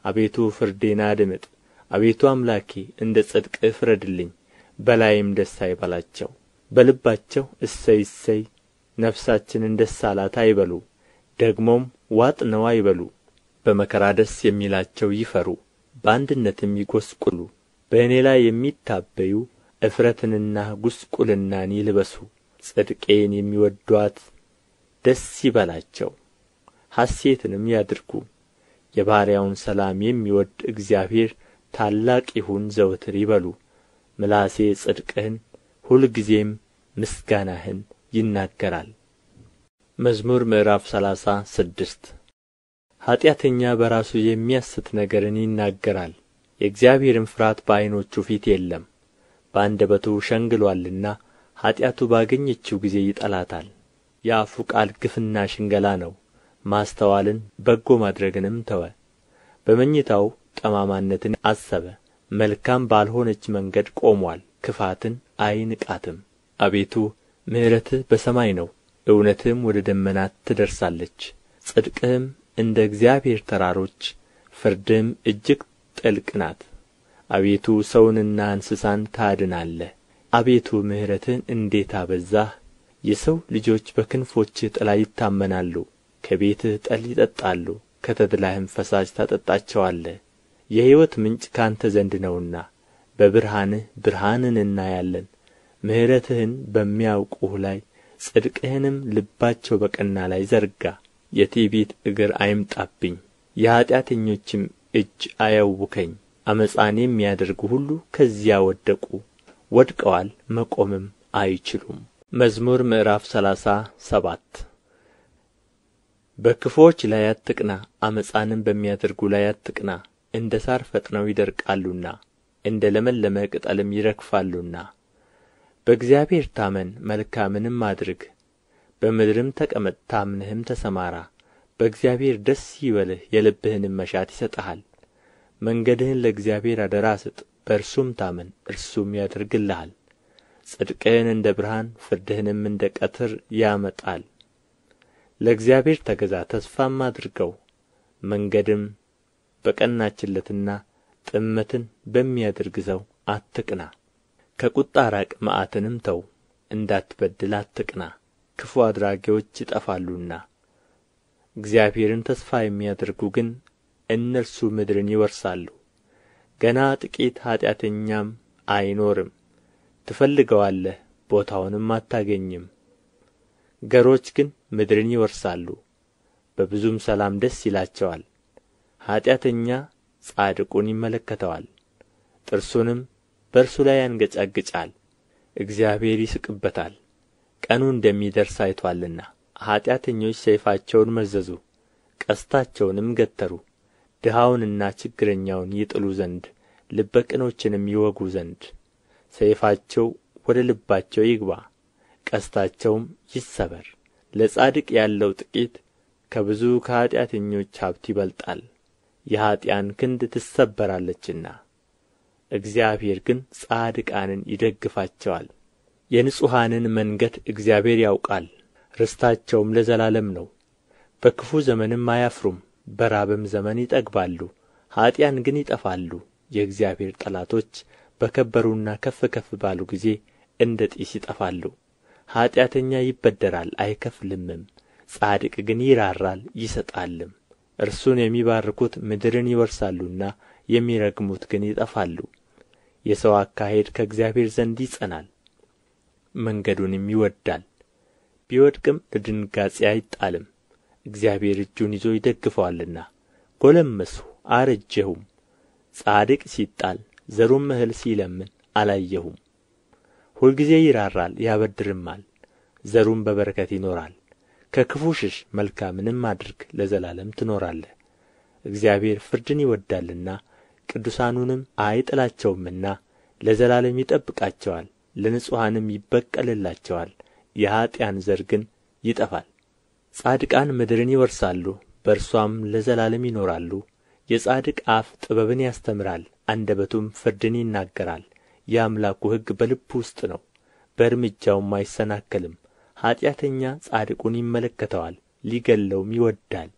አቤቱ ፍርዴን አድምጥ። አቤቱ አምላኬ እንደ ጽድቅህ ፍረድልኝ። በላዬም ደስ አይበላቸው። በልባቸው እሰይ እሰይ ነፍሳችንን ደስ አላት አይበሉ፣ ደግሞም ዋጥነው አይበሉ። በመከራ ደስ የሚላቸው ይፈሩ፣ በአንድነትም ይጐስቍሉ። በእኔ ላይ የሚታበዩ እፍረትንና ጕስቍልናን ይልበሱ። ጽድቄን የሚወድዱአት ደስ ይበላቸው፣ ሐሤትንም ያድርጉ። የባሪያውን ሰላም የሚወድድ እግዚአብሔር ታላቅ ይሁን ዘወትር ይበሉ። ምላሴ ጽድቅህን ሁልጊዜም ምስጋናህን ይናገራል። መዝሙር ምዕራፍ 36። ኃጢአተኛ በራሱ የሚያስት ነገርን ይናገራል፣ የእግዚአብሔርም ፍርሃት በዓይኖቹ ፊት የለም። በአንደበቱ ሸንግሎአልና ኃጢአቱ ባገኘችው ጊዜ ይጠላታል። የአፉ ቃል ግፍና ሽንገላ ነው፣ ማስተዋልን በጎ ማድረግንም ተወ። በመኝታው ጠማማነትን አሰበ፣ መልካም ባልሆነች መንገድ ቆሞአል፣ ክፋትን አይንቃትም። አቤቱ ምሕረትህ በሰማይ ነው፣ እውነትህም ወደ ደመናት ትደርሳለች። ጽድቅህም እንደ እግዚአብሔር ተራሮች ፍርድህም እጅግ ጥልቅ ናት። አቤቱ ሰውንና እንስሳን ታድናለህ። አቤቱ ምሕረትህን እንዴት አበዛህ! የሰው ልጆች በክንፎችህ ጥላ ይታመናሉ። ከቤትህ ጠል ይጠጣሉ፣ ከተድላህም ፈሳሽ ታጠጣቸዋለህ። የሕይወት ምንጭ ከአንተ ዘንድ ነውና በብርሃንህ ብርሃንን እናያለን። ምሕረትህን በሚያውቁህ ላይ ጽድቅህንም ልባቸው በቀና ላይ ዘርጋ። የትዕቢት እግር አይምጣብኝ፣ የኃጢአተኞችም እጅ አያውከኝ። ዓመፃን የሚያደርጉ ሁሉ ከዚያ ወደቁ፣ ወድቀዋል፣ መቆምም አይችሉም። መዝሙር ምዕራፍ 37። በክፉዎች ላይ አትቅና፣ ዓመፃንም በሚያደርጉ ላይ አትቅና። እንደ ሣር ፈጥነው ይደርቃሉና እንደ ለመለመ ቅጠልም ይረግፋሉና። በእግዚአብሔር ታመን መልካምንም አድርግ፣ በምድርም ተቀመጥ ታምነህም ተሰማራ። በእግዚአብሔር ደስ ይበልህ፣ የልብህንም መሻት ይሰጥሃል። መንገድህን ለእግዚአብሔር አደራ ስጥ፣ በእርሱም ታመን፣ እርሱም ያደርግልሃል። ጽድቅህን እንደ ብርሃን ፍርድህንም እንደ ቀትር ያመጣል። ለእግዚአብሔር ተገዛ ተስፋም አድርገው፣ መንገድም በቀናችለትና ጥመትን በሚያደርግ ሰው አትቅና። ከቁጣ ራቅ መዓትንም ተው፣ እንዳትበድል አትቅና፣ ክፉ አድራጊዎች ይጠፋሉና። እግዚአብሔርን ተስፋ የሚያደርጉ ግን እነርሱ ምድርን ይወርሳሉ። ገና ጥቂት ኃጢአተኛም አይኖርም። ትፈልገዋለህ ቦታውንም አታገኝም። ገሮች ግን ምድርን ይወርሳሉ፣ በብዙም ሰላም ደስ ይላቸዋል። ኃጢአተኛ ጻድቁን ይመለከተዋል፣ ጥርሱንም በእርሱ ላይ ያንገጫግጫል። እግዚአብሔር ይስቅበታል፣ ቀኑ እንደሚደርስ አይቶአልና። ኃጢአተኞች ሰይፋቸውን መዘዙ፣ ቀስታቸውንም ገተሩ፣ ድሀውንና ችግረኛውን ይጥሉ ዘንድ ልበ ቅኖችንም ይወጉ ዘንድ። ሰይፋቸው ወደ ልባቸው ይግባ፣ ቀስታቸውም ይሰበር። ለጻድቅ ያለው ጥቂት ከብዙ ከኃጢአተኞች ሀብት ይበልጣል፣ የኃጥኣን ክንድ ትሰበራለችና። እግዚአብሔር ግን ጻድቃንን ይደግፋቸዋል። የንጹሓንን መንገድ እግዚአብሔር ያውቃል፣ ርስታቸውም ለዘላለም ነው። በክፉ ዘመንም አያፍሩም፣ በራብም ዘመን ይጠግባሉ። ኃጥኣን ግን ይጠፋሉ። የእግዚአብሔር ጠላቶች በከበሩና ከፍ ከፍ ባሉ ጊዜ እንደ ጢስ ይጠፋሉ። ኃጢአተኛ ይበደራል አይከፍልምም፣ ጻድቅ ግን ይራራል ይሰጣልም። እርሱን የሚባርኩት ምድርን ይወርሳሉና የሚረግሙት ግን ይጠፋሉ። የሰው አካሄድ ከእግዚአብሔር ዘንድ ይጸናል፣ መንገዱንም ይወድዳል። ቢወድቅም ለድንጋፄ አይጣልም፣ እግዚአብሔር እጁን ይዞ ይደግፈዋልና። ጐለመስሁ አረጀሁም፣ ጻድቅ ሲጣል ዘሩም እህል ሲለምን አላየሁም። ሁልጊዜ ይራራል ያበድርማል፣ ዘሩም በበረከት ይኖራል። ከክፉ ሽሽ መልካምንም አድርግ፣ ለዘላለም ትኖራለህ። እግዚአብሔር ፍርድን ይወድዳልና ቅዱሳኑንም አይጥላቸውምና፣ ለዘላለም ይጠብቃቸዋል፣ ለንጹሓንም ይበቀልላቸዋል። የኃጥኣን ዘር ግን ይጠፋል። ጻድቃን ምድርን ይወርሳሉ፣ በእርስዋም ለዘላለም ይኖራሉ። የጻድቅ አፍ ጥበብን ያስተምራል፣ አንደበቱም ፍርድን ይናገራል። የአምላኩ ሕግ በልቡ ውስጥ ነው፣ በእርምጃውም አይሰናከልም። ኃጢአተኛ ጻድቁን ይመለከተዋል፣ ሊገድለውም ይወድዳል።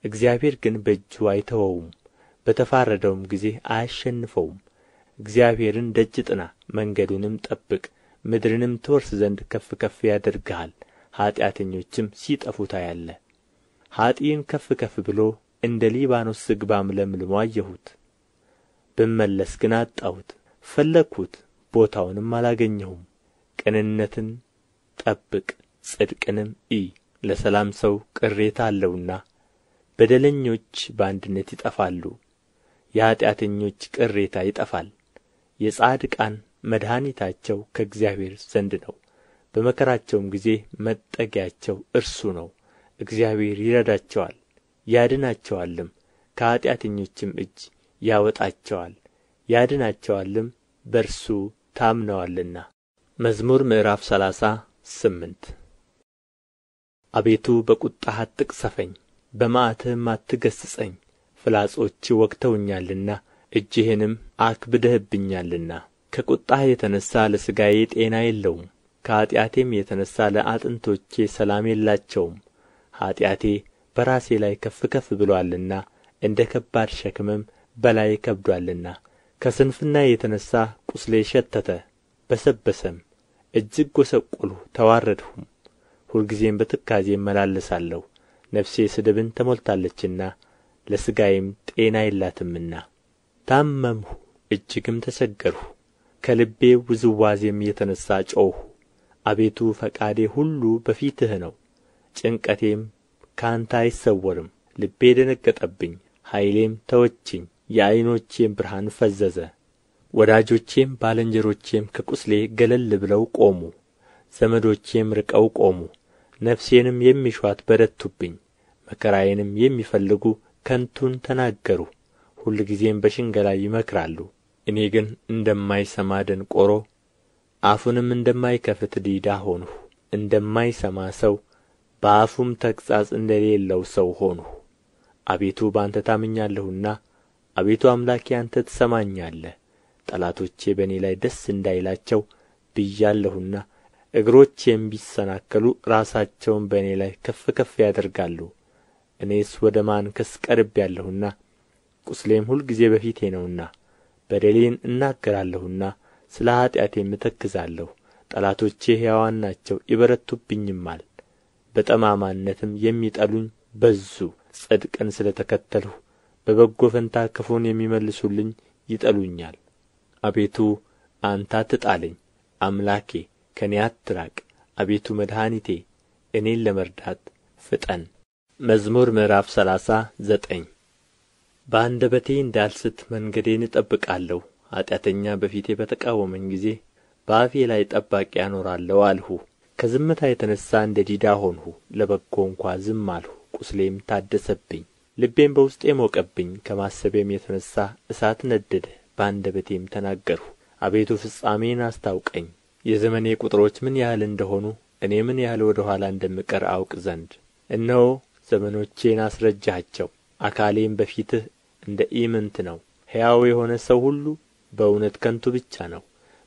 እግዚአብሔር ግን በእጁ አይተወውም፣ በተፋረደውም ጊዜ አያሸንፈውም። እግዚአብሔርን ደጅ ጥና፣ መንገዱንም ጠብቅ፣ ምድርንም ትወርስ ዘንድ ከፍ ከፍ ያደርግሃል። ኃጢአተኞችም ሲጠፉ ታያለህ። ኀጥእን ከፍ ከፍ ብሎ እንደ ሊባኖስ ዝግባም ለምልሞ አየሁት። ብመለስ ግን አጣሁት፣ ፈለግሁት፣ ቦታውንም አላገኘሁም። ቅንነትን ጠብቅ፣ ጽድቅንም እይ፣ ለሰላም ሰው ቅሬታ አለውና። በደለኞች በአንድነት ይጠፋሉ፣ የኃጢአተኞች ቅሬታ ይጠፋል። የጻድቃን መድኃኒታቸው ከእግዚአብሔር ዘንድ ነው፣ በመከራቸውም ጊዜ መጠጊያቸው እርሱ ነው። እግዚአብሔር ይረዳቸዋል ያድናቸዋልም፣ ከኃጢአተኞችም እጅ ያወጣቸዋል ያድናቸዋልም፣ በእርሱ ታምነዋልና። መዝሙር ምዕራፍ 38። አቤቱ በቁጣህ አትቅሠፈኝ፣ በመዓትህም አትገሥጸኝ። ፍላጾችህ ወግተውኛልና እጅህንም አክብደህብኛልና። ከቁጣህ የተነሣ ለሥጋዬ ጤና የለውም፣ ከኃጢአቴም የተነሣ ለአጥንቶቼ ሰላም የላቸውም። ኃጢአቴ በራሴ ላይ ከፍ ከፍ ብሎአልና እንደ ከባድ ሸክምም በላዬ ከብዶአልና። ከስንፍናዬ የተነሣ ቍስሌ ሸተተ በሰበሰም፣ እጅግ ጐሰቈልሁ ተዋረድሁም። ሁልጊዜም በትካዜ እመላለሳለሁ፣ ነፍሴ ስድብን ተሞልታለችና ለሥጋዬም ጤና የላትምና። ታመምሁ እጅግም ተቸገርሁ፣ ከልቤ ውዝዋዜም የተነሣ ጮኽሁ። አቤቱ ፈቃዴ ሁሉ በፊትህ ነው፣ ጭንቀቴም ከአንተ አይሰወርም። ልቤ ደነገጠብኝ፣ ኃይሌም ተወችኝ፣ የዓይኖቼም ብርሃን ፈዘዘ። ወዳጆቼም ባልንጀሮቼም ከቍስሌ ገለል ብለው ቆሙ፣ ዘመዶቼም ርቀው ቆሙ። ነፍሴንም የሚሹአት በረቱብኝ፣ መከራዬንም የሚፈልጉ ከንቱን ተናገሩ። ሁልጊዜም በሽንገላ ይመክራሉ። እኔ ግን እንደማይሰማ ደንቆሮ አፉንም እንደማይከፍት ዲዳ ሆንሁ። እንደማይሰማ ሰው በአፉም ተግሣጽ እንደሌለው ሰው ሆንሁ። አቤቱ በአንተ ታምኛለሁና፣ አቤቱ አምላኬ አንተ ትሰማኛለህ። ጠላቶቼ በእኔ ላይ ደስ እንዳይላቸው ብያለሁና፣ እግሮቼም ቢሰናከሉ ራሳቸውን በእኔ ላይ ከፍ ከፍ ያደርጋሉ። እኔስ ወደ ማንከስ ቀርቤአለሁና፣ ቍስሌም ሁልጊዜ በፊቴ ነውና፣ በደሌን እናገራለሁና ስለ ኃጢአቴም እተክዛለሁ። ጠላቶቼ ሕያዋን ናቸው ይበረቱብኝማል፣ በጠማማነትም የሚጠሉኝ በዙ። ጽድቅን ስለ ተከተልሁ በበጎ ፈንታ ክፉን የሚመልሱልኝ ይጠሉኛል። አቤቱ አንተ አትጣለኝ፣ አምላኬ ከእኔ አትራቅ። አቤቱ መድኃኒቴ እኔን ለመርዳት ፍጠን። መዝሙር ምዕራፍ 39። በአንደበቴ እንዳልስት መንገዴን እጠብቃለሁ። ኃጢአተኛ በፊቴ በተቃወመኝ ጊዜ በአፌ ላይ ጠባቂ አኖራለሁ አልሁ። ከዝምታ የተነሣ እንደ ዲዳ ሆንሁ፣ ለበጎ እንኳ ዝም አልሁ። ቍስሌም ታደሰብኝ፣ ልቤም በውስጤ ሞቀብኝ። ከማሰቤም የተነሣ እሳት ነደደ፣ በአንደበቴም ተናገርሁ። አቤቱ ፍጻሜዬን አስታውቀኝ፣ የዘመኔ ቍጥሮች ምን ያህል እንደ ሆኑ እኔ ምን ያህል ወደ ኋላ እንደምቀር አውቅ ዘንድ። እነሆ ዘመኖቼን አስረጀሃቸው፣ አካሌም በፊትህ እንደ ኢምንት ነው። ሕያው የሆነ ሰው ሁሉ በእውነት ከንቱ ብቻ ነው።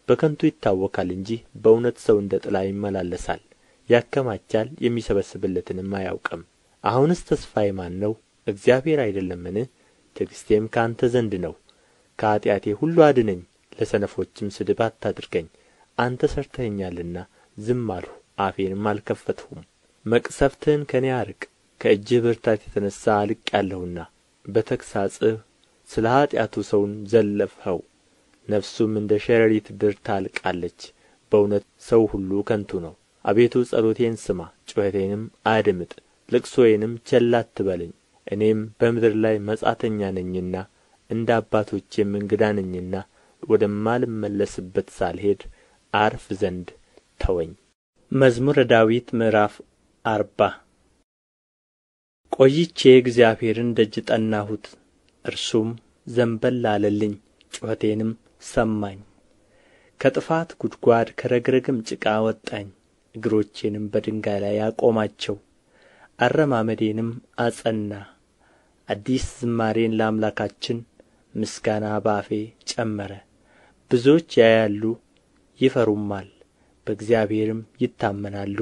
በከንቱ ይታወካል እንጂ በእውነት ሰው እንደ ጥላ ይመላለሳል። ያከማቻል፣ የሚሰበስብለትንም አያውቅም። አሁንስ ተስፋዬ ማን ነው? እግዚአብሔር አይደለምን? ትዕግሥቴም ከአንተ ዘንድ ነው። ከኃጢአቴ ሁሉ አድነኝ፣ ለሰነፎችም ስድብ አታድርገኝ። አንተ ሠርተኸኛልና ዝም አልሁ፣ አፌንም አልከፈትሁም። መቅሠፍትህን ከእኔ አርቅ፣ ከእጅህ ብርታት የተነሣ አልቄአለሁና። በተግሣጽህ ስለ ኃጢአቱ ሰውን ዘለፍኸው፣ ነፍሱም እንደ ሸረሪት ድር ታልቃለች። በእውነት ሰው ሁሉ ከንቱ ነው። አቤቱ ጸሎቴን ስማ፣ ጩኸቴንም አድምጥ፣ ልቅሶዬንም ቸል አትበለኝ። እኔም በምድር ላይ መጻተኛ ነኝና እንደ አባቶቼም እንግዳ ነኝና ወደማልመለስበት ሳልሄድ ዐርፍ ዘንድ ተወኝ። መዝሙረ ዳዊት ምዕራፍ 40። ቆይቼ እግዚአብሔርን ደጅ ጠናሁት፣ እርሱም ዘንበል አለልኝ፣ ጩኸቴንም ሰማኝ። ከጥፋት ጕድጓድ ከረግረግም ጭቃ አወጣኝ። እግሮቼንም በድንጋይ ላይ አቆማቸው፣ አረማመዴንም አጸና። አዲስ ዝማሬን ለአምላካችን ምስጋና በአፌ ጨመረ። ብዙዎች ያያሉ ይፈሩማል፣ በእግዚአብሔርም ይታመናሉ።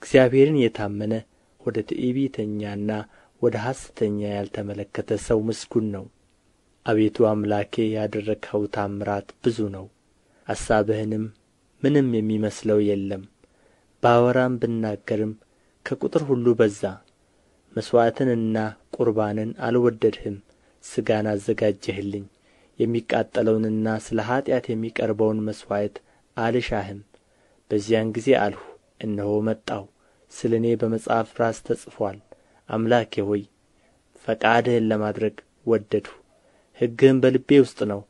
እግዚአብሔርን የታመነ ወደ ትዕቢተኛና ወደ ሐሰተኛ ያልተመለከተ ሰው ምስጉን ነው። አቤቱ አምላኬ ያደረግኸው ተአምራት ብዙ ነው፣ አሳብህንም ምንም የሚመስለው የለም። ባወራም ብናገርም ከቍጥር ሁሉ በዛ። መሥዋዕትንና ቍርባንን አልወደድህም፣ ሥጋን አዘጋጀህልኝ። የሚቃጠለውንና ስለ ኃጢአት የሚቀርበውን መሥዋዕት አልሻህም። በዚያን ጊዜ አልሁ፣ እነሆ መጣሁ፣ ስለ እኔ በመጽሐፍ ራስ ተጽፎአል። አምላኬ ሆይ ፈቃድህን ለማድረግ ወደድሁ፣ ሕግህም በልቤ ውስጥ ነው።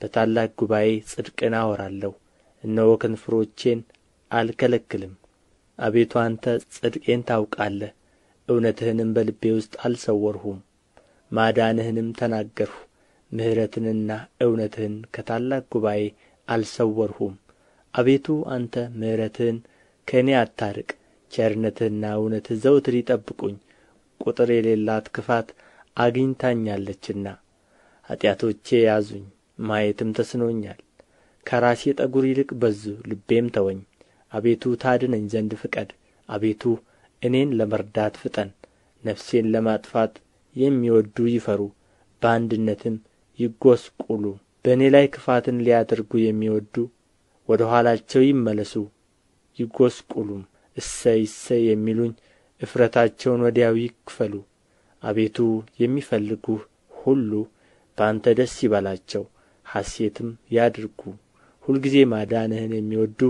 በታላቅ ጉባኤ ጽድቅን አወራለሁ፣ እነሆ ከንፈሮቼን አልከለክልም። አቤቱ አንተ ጽድቄን ታውቃለህ፣ እውነትህንም በልቤ ውስጥ አልሰወርሁም። ማዳንህንም ተናገርሁ፣ ምሕረትንና እውነትህን ከታላቅ ጉባኤ አልሰወርሁም። አቤቱ አንተ ምሕረትህን ከእኔ አታርቅ፣ ቸርነትህና እውነትህ ዘወትር ይጠብቁኝ። ቍጥር የሌላት ክፋት አግኝታኛለችና ኃጢአቶቼ ያዙኝ፣ ማየትም ተስኖኛል። ከራሴ ጠጕር ይልቅ በዙ፣ ልቤም ተወኝ። አቤቱ ታድነኝ ዘንድ ፍቀድ። አቤቱ እኔን ለመርዳት ፍጠን። ነፍሴን ለማጥፋት የሚወድዱ ይፈሩ፣ በአንድነትም ይጐስቍሉ። በእኔ ላይ ክፋትን ሊያደርጉ የሚወድዱ ወደ ኋላቸው ይመለሱ ይጐስቍሉም። እሰይ እሰይ የሚሉኝ እፍረታቸውን ወዲያው ይክፈሉ። አቤቱ የሚፈልጉህ ሁሉ በአንተ ደስ ይበላቸው፣ ሐሤትም ያድርጉ። ሁልጊዜ ማዳንህን የሚወድዱ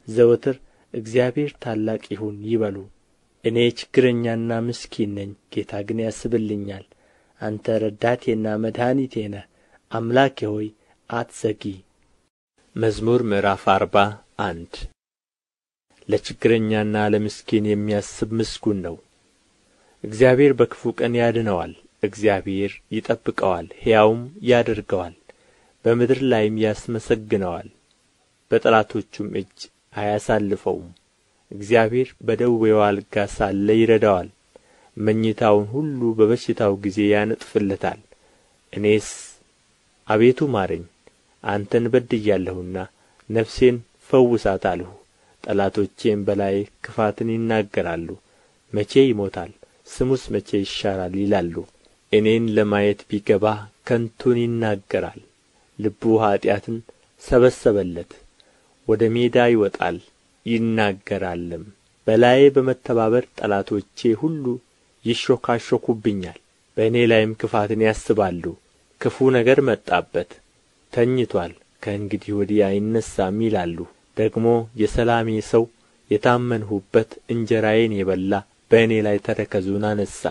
ዘወትር እግዚአብሔር ታላቅ ይሁን ይበሉ። እኔ ችግረኛና ምስኪን ነኝ፣ ጌታ ግን ያስብልኛል። አንተ ረዳቴና መድኃኒቴ ነህ፣ አምላኬ ሆይ አትዘግይ። መዝሙር ምዕራፍ 41። ለችግረኛና ለምስኪን የሚያስብ ምስጉን ነው። እግዚአብሔር በክፉ ቀን ያድነዋል። እግዚአብሔር ይጠብቀዋል፣ ሕያውም ያደርገዋል፣ በምድር ላይም ያስመሰግነዋል፣ በጠላቶቹም እጅ አያሳልፈውም። እግዚአብሔር በደዌው አልጋ ሳለ ይረዳዋል፣ መኝታውን ሁሉ በበሽታው ጊዜ ያነጥፍለታል። እኔስ አቤቱ ማረኝ፣ አንተን በድያለሁና ነፍሴን ፈውሳት አልሁ። ጠላቶቼም በላዬ ክፋትን ይናገራሉ። መቼ ይሞታል ስሙስ መቼ ይሻራል ይላሉ። እኔን ለማየት ቢገባ ከንቱን ይናገራል። ልቡ ኃጢአትን ሰበሰበለት፣ ወደ ሜዳ ይወጣል ይናገራልም። በላዬ በመተባበር ጠላቶቼ ሁሉ ይሾካሾኩብኛል፣ በእኔ ላይም ክፋትን ያስባሉ። ክፉ ነገር መጣበት፣ ተኝቶአል፣ ከእንግዲህ ወዲህ አይነሣም ይላሉ። ደግሞ የሰላሜ ሰው የታመንሁበት እንጀራዬን የበላ በእኔ ላይ ተረከዙን አነሣ።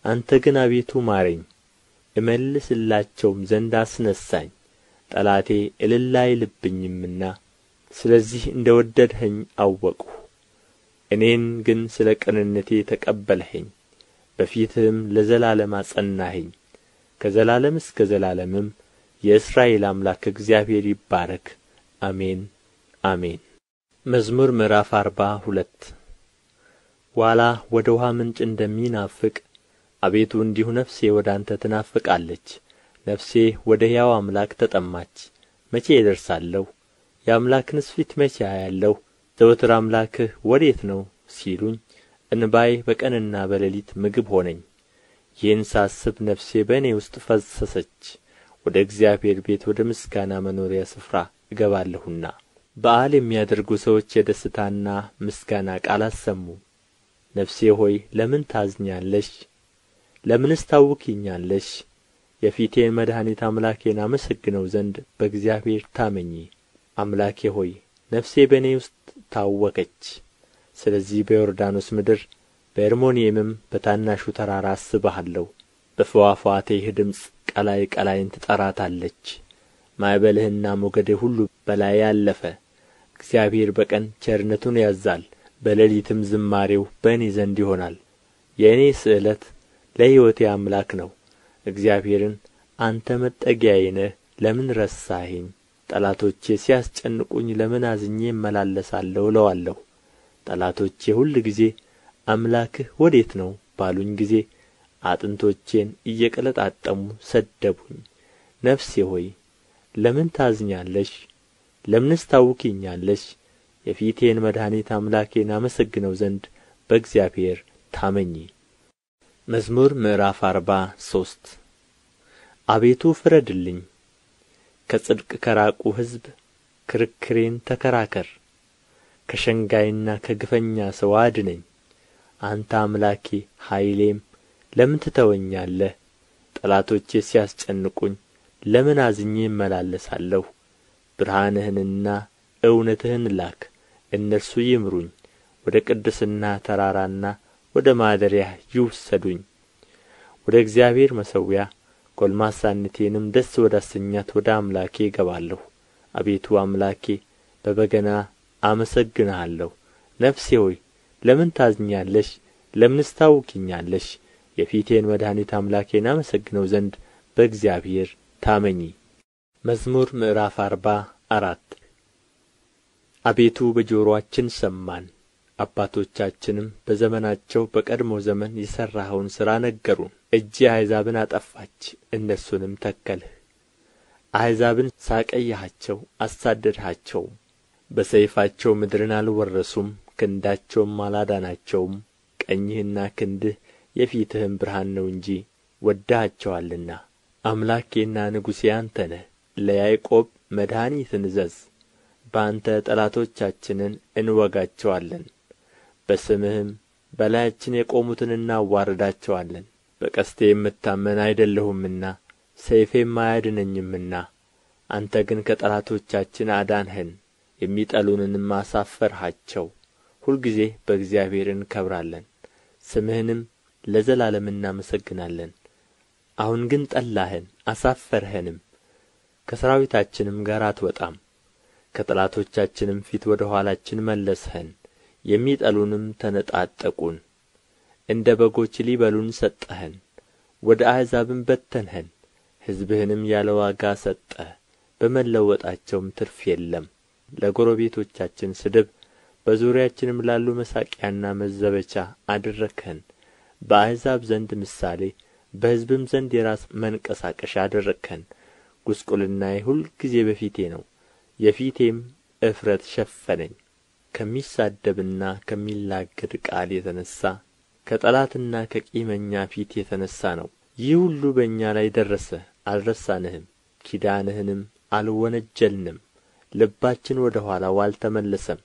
አንተ ግን አቤቱ ማረኝ፣ እመልስላቸውም ዘንድ አስነሣኝ። ጠላቴ እልል አይልብኝምና ስለዚህ እንደ ወደድኸኝ አወቅሁ። እኔን ግን ስለ ቅንነቴ ተቀበልኸኝ፣ በፊትህም ለዘላለም አጸናኸኝ። ከዘላለም እስከ ዘላለምም የእስራኤል አምላክ እግዚአብሔር ይባረክ፣ አሜን አሜን። መዝሙር ምዕራፍ 42። ዋላ ወደ ውኃ ምንጭ እንደሚናፍቅ አቤቱ እንዲሁ ነፍሴ ወደ አንተ ትናፍቃለች። ነፍሴ ወደ ሕያው አምላክ ተጠማች። መቼ እደርሳለሁ? የአምላክንስ ፊት መቼ አያለሁ? ዘወትር አምላክህ ወዴት ነው ሲሉኝ እንባዬ በቀንና በሌሊት ምግብ ሆነኝ። ይህን ሳስብ ነፍሴ በእኔ ውስጥ ፈሰሰች። ወደ እግዚአብሔር ቤት ወደ ምስጋና መኖሪያ ስፍራ እገባለሁና። በዓል የሚያደርጉ ሰዎች የደስታና ምስጋና ቃል አሰሙ። ነፍሴ ሆይ ለምን ታዝኛለሽ? ለምንስ ታውኪኛለሽ? የፊቴን መድኃኒት አምላኬን አመሰግነው ዘንድ በእግዚአብሔር ታመኚ። አምላኬ ሆይ ነፍሴ በእኔ ውስጥ ታወከች። ስለዚህ በዮርዳኖስ ምድር በአርሞንኤምም በታናሹ ተራራ አስብሃለሁ። በፍዋፍዋቴህ ድምፅ ቀላይ ቀላይን ትጠራታለች። ማዕበልህና ሞገድህ ሁሉ በላዬ አለፈ። እግዚአብሔር በቀን ቸርነቱን ያዝዛል፣ በሌሊትም ዝማሬው በእኔ ዘንድ ይሆናል። የእኔ ስእለት ለሕይወቴ አምላክ ነው። እግዚአብሔርን አንተ መጠጊያዬ ነህ፣ ለምን ረሳኸኝ? ጠላቶቼ ሲያስጨንቁኝ ለምን አዝኜ እመላለሳለሁ እለዋለሁ። ጠላቶቼ ሁልጊዜ አምላክህ ወዴት ነው ባሉኝ ጊዜ አጥንቶቼን እየቀለጣጠሙ ሰደቡኝ። ነፍሴ ሆይ ለምን ታዝኛለሽ? ለምንስ ታውኪኛለሽ? የፊቴን መድኃኒት አምላኬን አመሰግነው ዘንድ በእግዚአብሔር ታመኚ። መዝሙር ምዕራፍ 43። አቤቱ ፍረድልኝ፣ ከጽድቅ ከራቁ ሕዝብ ክርክሬን ተከራከር። ከሸንጋይና ከግፈኛ ሰው አድነኝ። አንተ አምላኬ ኃይሌም ለምን ትተወኛለህ? ጠላቶቼ ሲያስጨንቁኝ ለምን አዝኜ እመላለሳለሁ? ብርሃንህንና እውነትህን ላክ፣ እነርሱ ይምሩኝ። ወደ ቅድስናህ ተራራና ወደ ማደሪያህ ይውሰዱኝ። ወደ እግዚአብሔር መሠዊያ ጐልማሳነቴንም ደስ ወዳሰኛት ወደ አምላኬ እገባለሁ። አቤቱ አምላኬ በበገና አመሰግንሃለሁ። ነፍሴ ሆይ ለምን ታዝኛለሽ? ለምንስ ታውኪኛለሽ? የፊቴን መድኃኒት አምላኬን አመሰግነው ዘንድ በእግዚአብሔር ታመኚ። መዝሙር ምዕራፍ 44። አቤቱ በጆሮአችን ሰማን፣ አባቶቻችንም በዘመናቸው በቀድሞ ዘመን የሠራኸውን ሥራ ነገሩን። እጅህ አሕዛብን አጠፋች፣ እነርሱንም ተከልህ። አሕዛብን ሣቀይኻቸው፣ አሳደድሃቸውም። በሰይፋቸው ምድርን አልወረሱም፣ ክንዳቸውም አላዳናቸውም። ቀኝህና ክንድህ የፊትህም ብርሃን ነው እንጂ ወድደሃቸዋልና። አምላኬና ንጉሤ አንተ ነህ፣ ለያዕቆብ መድኃኒትን እዘዝ። በአንተ ጠላቶቻችንን እንወጋቸዋለን፣ በስምህም በላያችን የቆሙትን እናዋርዳቸዋለን። በቀስቴ የምታመን አይደለሁምና ሰይፌም አያድነኝምና፣ አንተ ግን ከጠላቶቻችን አዳንኸን፣ የሚጠሉንንም አሳፈርሃቸው። ሁልጊዜ በእግዚአብሔር እንከብራለን፣ ስምህንም ለዘላለም እናመሰግናለን። አሁን ግን ጠላኸን አሳፈርኸንም፣ ከሠራዊታችንም ጋር አትወጣም። ከጠላቶቻችንም ፊት ወደ ኋላችን መለስኸን፣ የሚጠሉንም ተነጣጠቁን። እንደ በጎች ሊበሉን ሰጠኸን፣ ወደ አሕዛብም በተንኸን። ሕዝብህንም ያለ ዋጋ ሰጠህ፣ በመለወጣቸውም ትርፍ የለም። ለጎረቤቶቻችን ስድብ፣ በዙሪያችንም ላሉ መሣቂያና መዘበቻ አደረግኸን። በአሕዛብ ዘንድ ምሳሌ፣ በሕዝብም ዘንድ የራስ መንቀሳቀሻ አደረግኸን። ጕስቍልናዬ ሁልጊዜ በፊቴ ነው፣ የፊቴም እፍረት ሸፈነኝ። ከሚሳደብና ከሚላገድ ቃል የተነሣ፣ ከጠላትና ከቂመኛ ፊት የተነሣ ነው። ይህ ሁሉ በእኛ ላይ ደረሰ፣ አልረሳንህም፣ ኪዳንህንም አልወነጀልንም። ልባችን ወደ ኋላው አልተመለሰም፣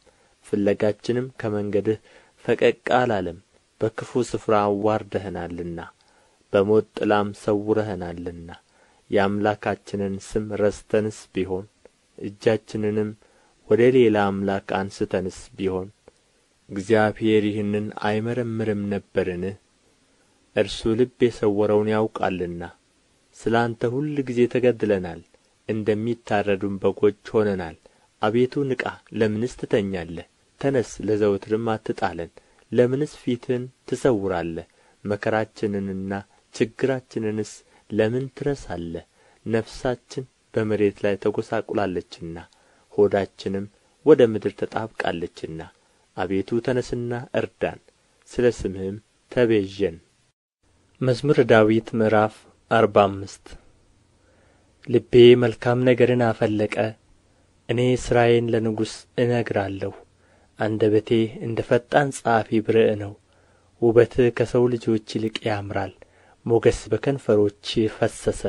ፍለጋችንም ከመንገድህ ፈቀቅ አላለም። በክፉ ስፍራ አዋርደኸናልና በሞት ጥላም ሰውረኸናልና። የአምላካችንን ስም ረስተንስ ቢሆን፣ እጃችንንም ወደ ሌላ አምላክ አንሥተንስ ቢሆን፣ እግዚአብሔር ይህንን አይመረምርም ነበርን? እርሱ ልብ የሰወረውን ያውቃልና። ስለ አንተ ሁልጊዜ ተገድለናል፣ እንደሚታረዱም በጎች ሆነናል። አቤቱ ንቃ፣ ለምንስ ትተኛለህ? ተነሥ፣ ለዘወትርም አትጣለን። ለምንስ ፊትህን ትሰውራለህ? መከራችንንና ችግራችንንስ ለምን ትረሳለህ? ነፍሳችን በመሬት ላይ ተጐሳቍላለችና፣ ሆዳችንም ወደ ምድር ተጣብቃለችና። አቤቱ ተነሥና እርዳን፣ ስለ ስምህም ተቤዠን። መዝሙረ ዳዊት ምዕራፍ 45። ልቤ መልካም ነገርን አፈለቀ፣ እኔ ሥራዬን ለንጉሥ እነግራለሁ። አንደበቴ እንደ ፈጣን ጸሐፊ ብርዕ ነው። ውበትህ ከሰው ልጆች ይልቅ ያምራል፣ ሞገስ በከንፈሮችህ ፈሰሰ።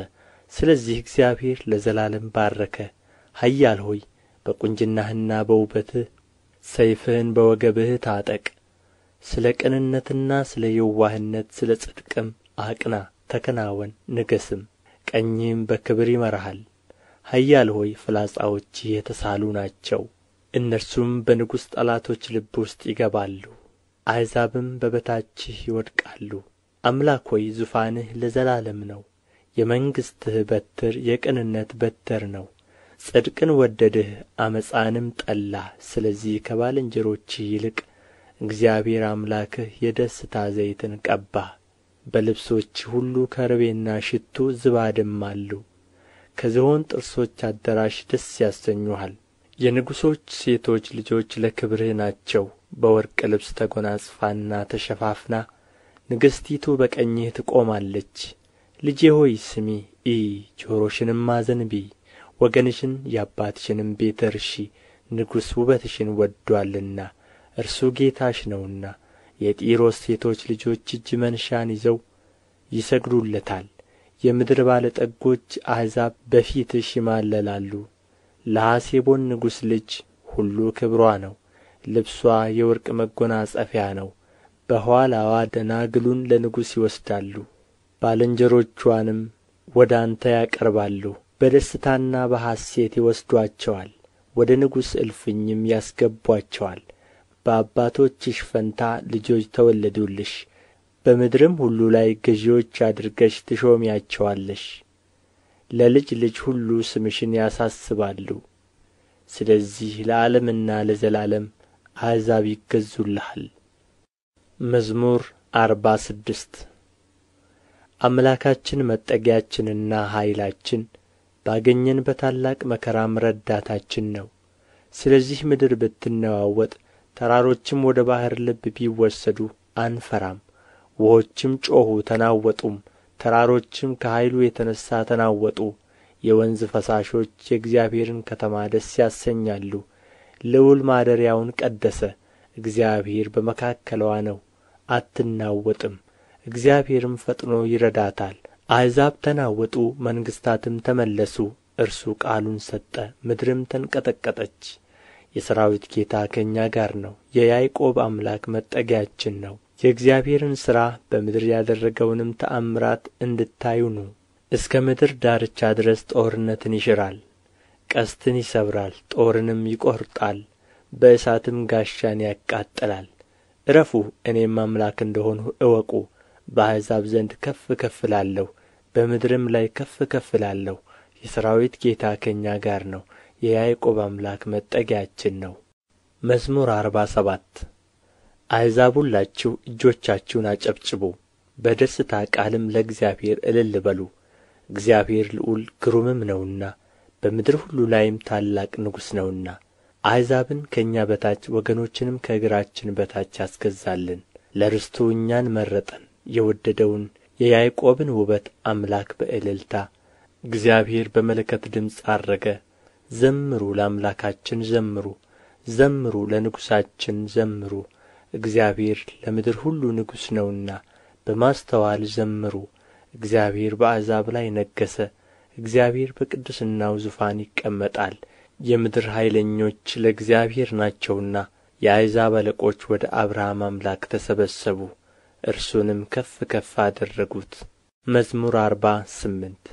ስለዚህ እግዚአብሔር ለዘላለም ባረከህ። ኃያል ሆይ፣ በቁንጅናህና በውበትህ ሰይፍህን በወገብህ ታጠቅ። ስለ ቅንነትና ስለ የዋህነት ስለ ጽድቅም አቅና፣ ተከናወን፣ ንገሥም። ቀኝህም በክብር ይመራሃል። ኃያል ሆይ፣ ፍላጻዎችህ የተሳሉ ናቸው፣ እነርሱም በንጉሥ ጠላቶች ልብ ውስጥ ይገባሉ፣ አሕዛብም በበታችህ ይወድቃሉ። አምላክ ሆይ፣ ዙፋንህ ለዘላለም ነው፣ የመንግሥትህ በትር የቅንነት በትር ነው። ጽድቅን ወደድህ፣ ዓመፃንም ጠላህ። ስለዚህ ከባልንጀሮችህ ይልቅ እግዚአብሔር አምላክህ የደስታ ዘይትን ቀባህ። በልብሶችህ ሁሉ ከርቤና ሽቱ ዝባድም አሉ። ከዝሆን ጥርሶች አዳራሽ ደስ ያሰኙሃል። የንጉሦች ሴቶች ልጆች ለክብርህ ናቸው። በወርቅ ልብስ ተጐናጽፋና ተሸፋፍና ንግሥቲቱ በቀኝህ ትቆማለች። ልጄ ሆይ ስሚ፣ እዪ፣ ጆሮሽንም አዘንብዪ። ወገንሽን የአባትሽንም ቤት እርሺ፣ ንጉሥ ውበትሽን ወድዶአልና፣ እርሱ ጌታሽ ነውና። የጢሮስ ሴቶች ልጆች እጅ መንሻን ይዘው ይሰግዱለታል። የምድር ባለጠጎች አሕዛብ በፊትሽ ይማለላሉ። ለሐሴቦን ንጉሥ ልጅ ሁሉ ክብርዋ ነው፣ ልብስዋ የወርቅ መጐናጸፊያ ነው። በኋላዋ ደናግሉን ለንጉሥ ይወስዳሉ፣ ባልንጀሮችዋንም ወደ አንተ ያቀርባሉ። በደስታና በሐሤት ይወስዱአቸዋል፣ ወደ ንጉሥ እልፍኝም ያስገቡአቸዋል። በአባቶችሽ ፈንታ ልጆች ተወለዱልሽ፣ በምድርም ሁሉ ላይ ገዢዎች አድርገሽ ትሾሚያቸዋለሽ። ለልጅ ልጅ ሁሉ ስምሽን ያሳስባሉ። ስለዚህ ለዓለምና ለዘላለም አሕዛብ ይገዙልሃል። መዝሙር 46። አምላካችን መጠጊያችንና ኃይላችን፣ ባገኘን በታላቅ መከራም ረዳታችን ነው። ስለዚህ ምድር ብትነዋወጥ፣ ተራሮችም ወደ ባሕር ልብ ቢወሰዱ አንፈራም። ውኆችም ጮኹ ተናወጡም፣ ተራሮችም ከኃይሉ የተነሣ ተናወጡ። የወንዝ ፈሳሾች የእግዚአብሔርን ከተማ ደስ ያሰኛሉ፣ ልዑል ማደሪያውን ቀደሰ። እግዚአብሔር በመካከልዋ ነው፣ አትናወጥም፤ እግዚአብሔርም ፈጥኖ ይረዳታል። አሕዛብ ተናወጡ፣ መንግሥታትም ተመለሱ። እርሱ ቃሉን ሰጠ፣ ምድርም ተንቀጠቀጠች። የሠራዊት ጌታ ከእኛ ጋር ነው፣ የያዕቆብ አምላክ መጠጊያችን ነው። የእግዚአብሔርን ሥራ በምድር ያደረገውንም ተአምራት እንድታዩ ኑ። እስከ ምድር ዳርቻ ድረስ ጦርነትን ይሽራል። ቀስትን ይሰብራል፣ ጦርንም ይቈርጣል፣ በእሳትም ጋሻን ያቃጥላል። ዕረፉ፣ እኔም አምላክ እንደ ሆንሁ እወቁ። በአሕዛብ ዘንድ ከፍ ከፍ እላለሁ፣ በምድርም ላይ ከፍ ከፍ እላለሁ። የሠራዊት ጌታ ከእኛ ጋር ነው፣ የያዕቆብ አምላክ መጠጊያችን ነው። መዝሙር 47። አሕዛብ ሁላችሁ እጆቻችሁን አጨብጭቡ፣ በደስታ ቃልም ለእግዚአብሔር እልል በሉ። እግዚአብሔር ልዑል ግሩምም ነውና፣ በምድር ሁሉ ላይም ታላቅ ንጉሥ ነውና። አሕዛብን ከእኛ በታች ወገኖችንም ከእግራችን በታች አስገዛልን። ለርስቱ እኛን መረጠን፣ የወደደውን የያዕቆብን ውበት አምላክ በእልልታ። እግዚአብሔር በመለከት ድምፅ ዐረገ። ዘምሩ፣ ለአምላካችን ዘምሩ፣ ዘምሩ፣ ለንጉሣችን ዘምሩ። እግዚአብሔር ለምድር ሁሉ ንጉሥ ነውና በማስተዋል ዘምሩ። እግዚአብሔር በአሕዛብ ላይ ነገሠ። እግዚአብሔር በቅድስናው ዙፋን ይቀመጣል። የምድር ኃይለኞች ለእግዚአብሔር ናቸውና፣ የአሕዛብ አለቆች ወደ አብርሃም አምላክ ተሰበሰቡ፣ እርሱንም ከፍ ከፍ አደረጉት። መዝሙር 48።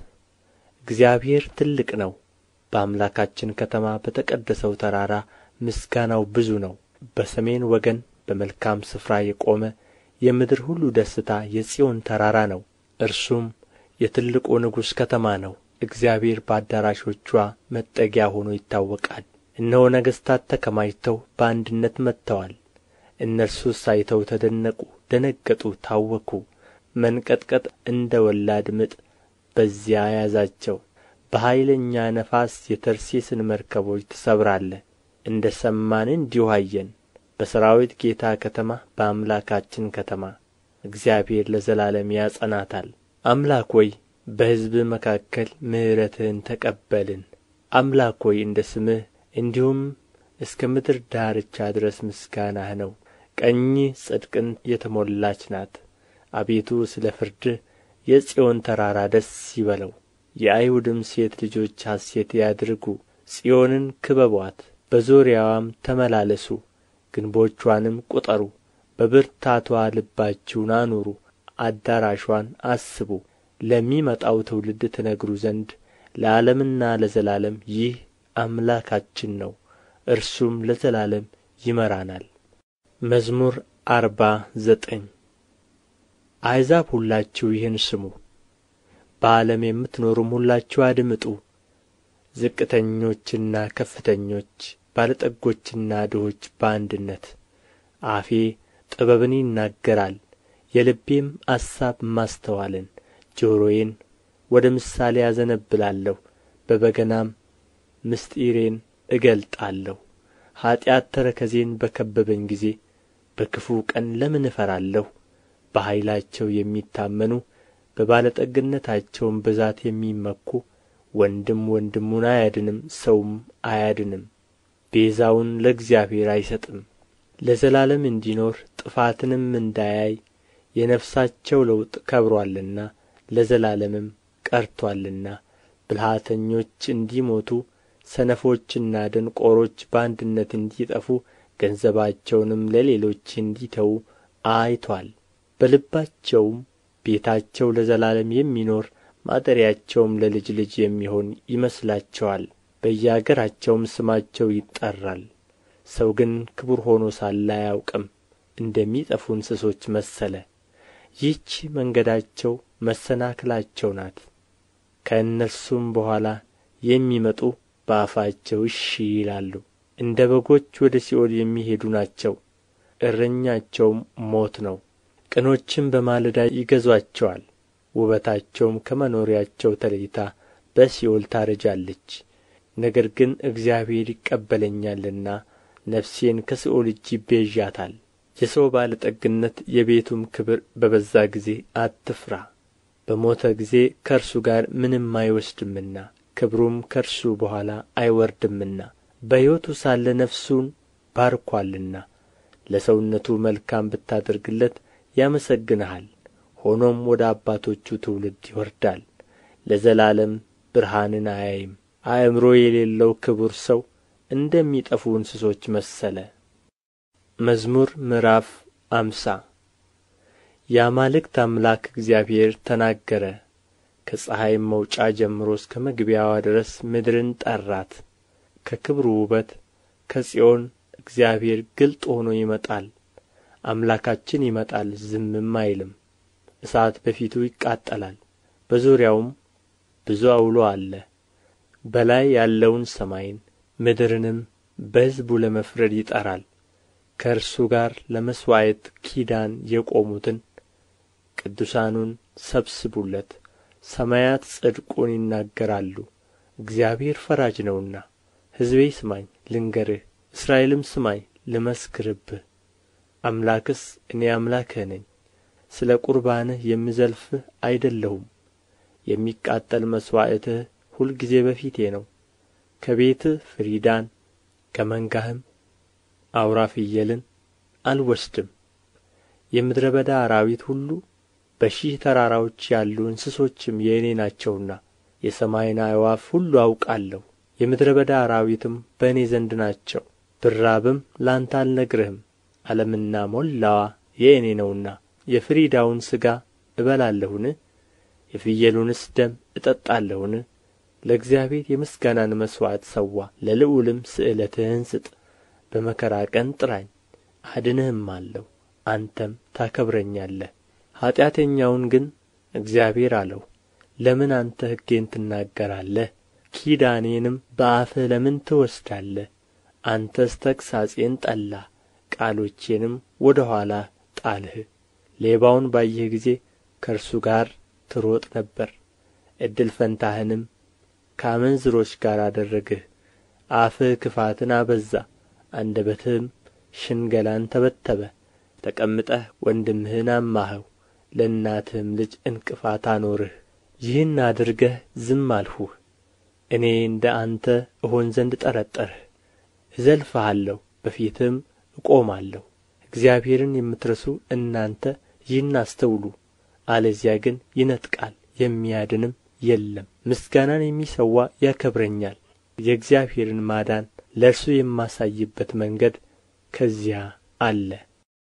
እግዚአብሔር ትልቅ ነው፣ በአምላካችን ከተማ በተቀደሰው ተራራ ምስጋናው ብዙ ነው። በሰሜን ወገን በመልካም ስፍራ የቆመ የምድር ሁሉ ደስታ የጽዮን ተራራ ነው። እርሱም የትልቁ ንጉሥ ከተማ ነው። እግዚአብሔር በአዳራሾችዋ መጠጊያ ሆኖ ይታወቃል። እነሆ ነገሥታት ተከማችተው በአንድነት መጥተዋል። እነርሱስ አይተው ተደነቁ፣ ደነገጡ፣ ታወኩ። መንቀጥቀጥ እንደ ወላድ ምጥ በዚያ ያዛቸው። በኃይለኛ ነፋስ የተርሴስን መርከቦች ትሰብራለህ። እንደ ሰማን እንዲሁ አየን፣ በሠራዊት ጌታ ከተማ፣ በአምላካችን ከተማ። እግዚአብሔር ለዘላለም ያጸናታል። አምላክ ሆይ፣ በሕዝብህ መካከል ምሕረትህን ተቀበልን። አምላክ ሆይ፣ እንደ ስምህ እንዲሁም እስከ ምድር ዳርቻ ድረስ ምስጋናህ ነው። ቀኝህ ጽድቅን የተሞላች ናት። አቤቱ፣ ስለ ፍርድህ የጽዮን ተራራ ደስ ይበለው፣ የአይሁድም ሴት ልጆች ሐሤት ያድርጉ። ጽዮንን ክበቡአት፣ በዙሪያዋም ተመላለሱ፣ ግንቦችዋንም ቍጠሩ። በብርታትዋ ልባችሁን አኑሩ፣ አዳራሽዋን አስቡ። ለሚመጣው ትውልድ ትነግሩ ዘንድ ለዓለምና ለዘላለም ይህ አምላካችን ነው፣ እርሱም ለዘላለም ይመራናል። መዝሙር 49። አሕዛብ ሁላችሁ ይህን ስሙ፣ በዓለም የምትኖሩም ሁላችሁ አድምጡ። ዝቅተኞችና ከፍተኞች፣ ባለጠጎችና ድሆች በአንድነት። አፌ ጥበብን ይናገራል፣ የልቤም አሳብ ማስተዋልን። ጆሮዬን ወደ ምሳሌ አዘነብላለሁ፣ በበገናም ምሥጢሬን እገልጣለሁ። ኃጢአት ተረከዜን በከበበኝ ጊዜ በክፉ ቀን ለምን እፈራለሁ? በኃይላቸው የሚታመኑ፣ በባለጠግነታቸውም ብዛት የሚመኩ፣ ወንድም ወንድሙን አያድንም፣ ሰውም አያድንም፣ ቤዛውን ለእግዚአብሔር አይሰጥም። ለዘላለም እንዲኖር ጥፋትንም እንዳያይ፣ የነፍሳቸው ለውጥ ከብሮአልና ለዘላለምም ቀርቶአልና። ብልሃተኞች እንዲሞቱ፣ ሰነፎችና ደንቆሮች በአንድነት እንዲጠፉ፣ ገንዘባቸውንም ለሌሎች እንዲተዉ አይቶአል። በልባቸውም ቤታቸው ለዘላለም የሚኖር፣ ማደሪያቸውም ለልጅ ልጅ የሚሆን ይመስላቸዋል። በየአገራቸውም ስማቸው ይጠራል። ሰው ግን ክቡር ሆኖ ሳለ አያውቅም፣ እንደሚጠፉ እንስሶች መሰለ። ይህች መንገዳቸው መሰናክላቸው ናት። ከእነርሱም በኋላ የሚመጡ በአፋቸው እሺ ይላሉ። እንደ በጎች ወደ ሲኦል የሚሄዱ ናቸው፣ እረኛቸውም ሞት ነው። ቅኖችም በማለዳ ይገዙአቸዋል፣ ውበታቸውም ከመኖሪያቸው ተለይታ በሲኦል ታረጃለች። ነገር ግን እግዚአብሔር ይቀበለኛልና ነፍሴን ከሲኦል እጅ ይቤዣታል። የሰው ባለጠግነት የቤቱም ክብር በበዛ ጊዜ አትፍራ፣ በሞተ ጊዜ ከእርሱ ጋር ምንም አይወስድምና፣ ክብሩም ከእርሱ በኋላ አይወርድምና። በሕይወቱ ሳለ ነፍሱን ባርኮአልና። ለሰውነቱ መልካም ብታደርግለት ያመሰግንሃል፣ ሆኖም ወደ አባቶቹ ትውልድ ይወርዳል፣ ለዘላለም ብርሃንን አያይም። አእምሮ የሌለው ክቡር ሰው እንደሚጠፉ እንስሶች መሰለ። መዝሙር ምዕራፍ 50። የአማልክት አምላክ እግዚአብሔር ተናገረ፣ ከፀሐይም መውጫ ጀምሮ እስከ መግቢያዋ ድረስ ምድርን ጠራት። ከክብሩ ውበት ከጽዮን እግዚአብሔር ግልጥ ሆኖ ይመጣል። አምላካችን ይመጣል ዝምም አይልም። እሳት በፊቱ ይቃጠላል፣ በዙሪያውም ብዙ ዐውሎ አለ። በላይ ያለውን ሰማይን ምድርንም በሕዝቡ ለመፍረድ ይጠራል። ከእርሱ ጋር ለመሥዋዕት ኪዳን የቆሙትን ቅዱሳኑን ሰብስቡለት። ሰማያት ጽድቁን ይናገራሉ፣ እግዚአብሔር ፈራጅ ነውና። ሕዝቤ ስማኝ ልንገርህ፣ እስራኤልም ስማኝ ልመስክርብህ። አምላክስ እኔ አምላክህ ነኝ፣ ስለ ቍርባንህ የምዘልፍህ አይደለሁም። የሚቃጠል መሥዋዕትህ ሁልጊዜ በፊቴ ነው። ከቤትህ ፍሪዳን ከመንጋህም አውራ ፍየልን አልወስድም። የምድረ በዳ አራዊት ሁሉ በሺህ ተራራዎች ያሉ እንስሶችም የእኔ ናቸውና የሰማይን አዕዋፍ ሁሉ አውቃለሁ። የምድረ በዳ አራዊትም በእኔ ዘንድ ናቸው። ብራብም ለአንተ አልነግርህም፣ ዓለምና ሞላዋ የእኔ ነውና። የፍሪዳውን ሥጋ እበላለሁን? የፍየሉንስ ደም እጠጣለሁን? ለእግዚአብሔር የምስጋናን መሥዋዕት ሠዋ፣ ለልዑልም ስእለትህን ስጥ። በመከራ ቀን ጥራኝ አድንህማለሁ፣ አንተም ታከብረኛለህ። ኃጢአተኛውን ግን እግዚአብሔር አለው፣ ለምን አንተ ሕጌን ትናገራለህ? ኪዳኔንም በአፍህ ለምን ትወስዳለህ? አንተስ ተግሣጼን ጠላህ፣ ቃሎቼንም ወደ ኋላህ ጣልህ። ሌባውን ባየህ ጊዜ ከእርሱ ጋር ትሮጥ ነበር፣ እድል ፈንታህንም ከአመንዝሮች ጋር አደረግህ። አፍህ ክፋትን አበዛ፣ አንደበትህም ሽንገላን ተበተበ። ተቀምጠህ ወንድምህን አማኸው፣ ለእናትህም ልጅ ዕንቅፋት አኖርህ። ይህን አድርገህ ዝም አልሁህ፣ እኔ እንደ አንተ እሆን ዘንድ ጠረጠርህ። እዘልፍሃለሁ፣ በፊትህም እቆማለሁ። እግዚአብሔርን የምትረሱ እናንተ ይህን አስተውሉ፣ አለዚያ ግን ይነጥቃል፣ የሚያድንም የለም። ምስጋናን የሚሠዋ ያከብረኛል፣ የእግዚአብሔርን ማዳን ለእርሱ የማሳይበት መንገድ ከዚያ አለ።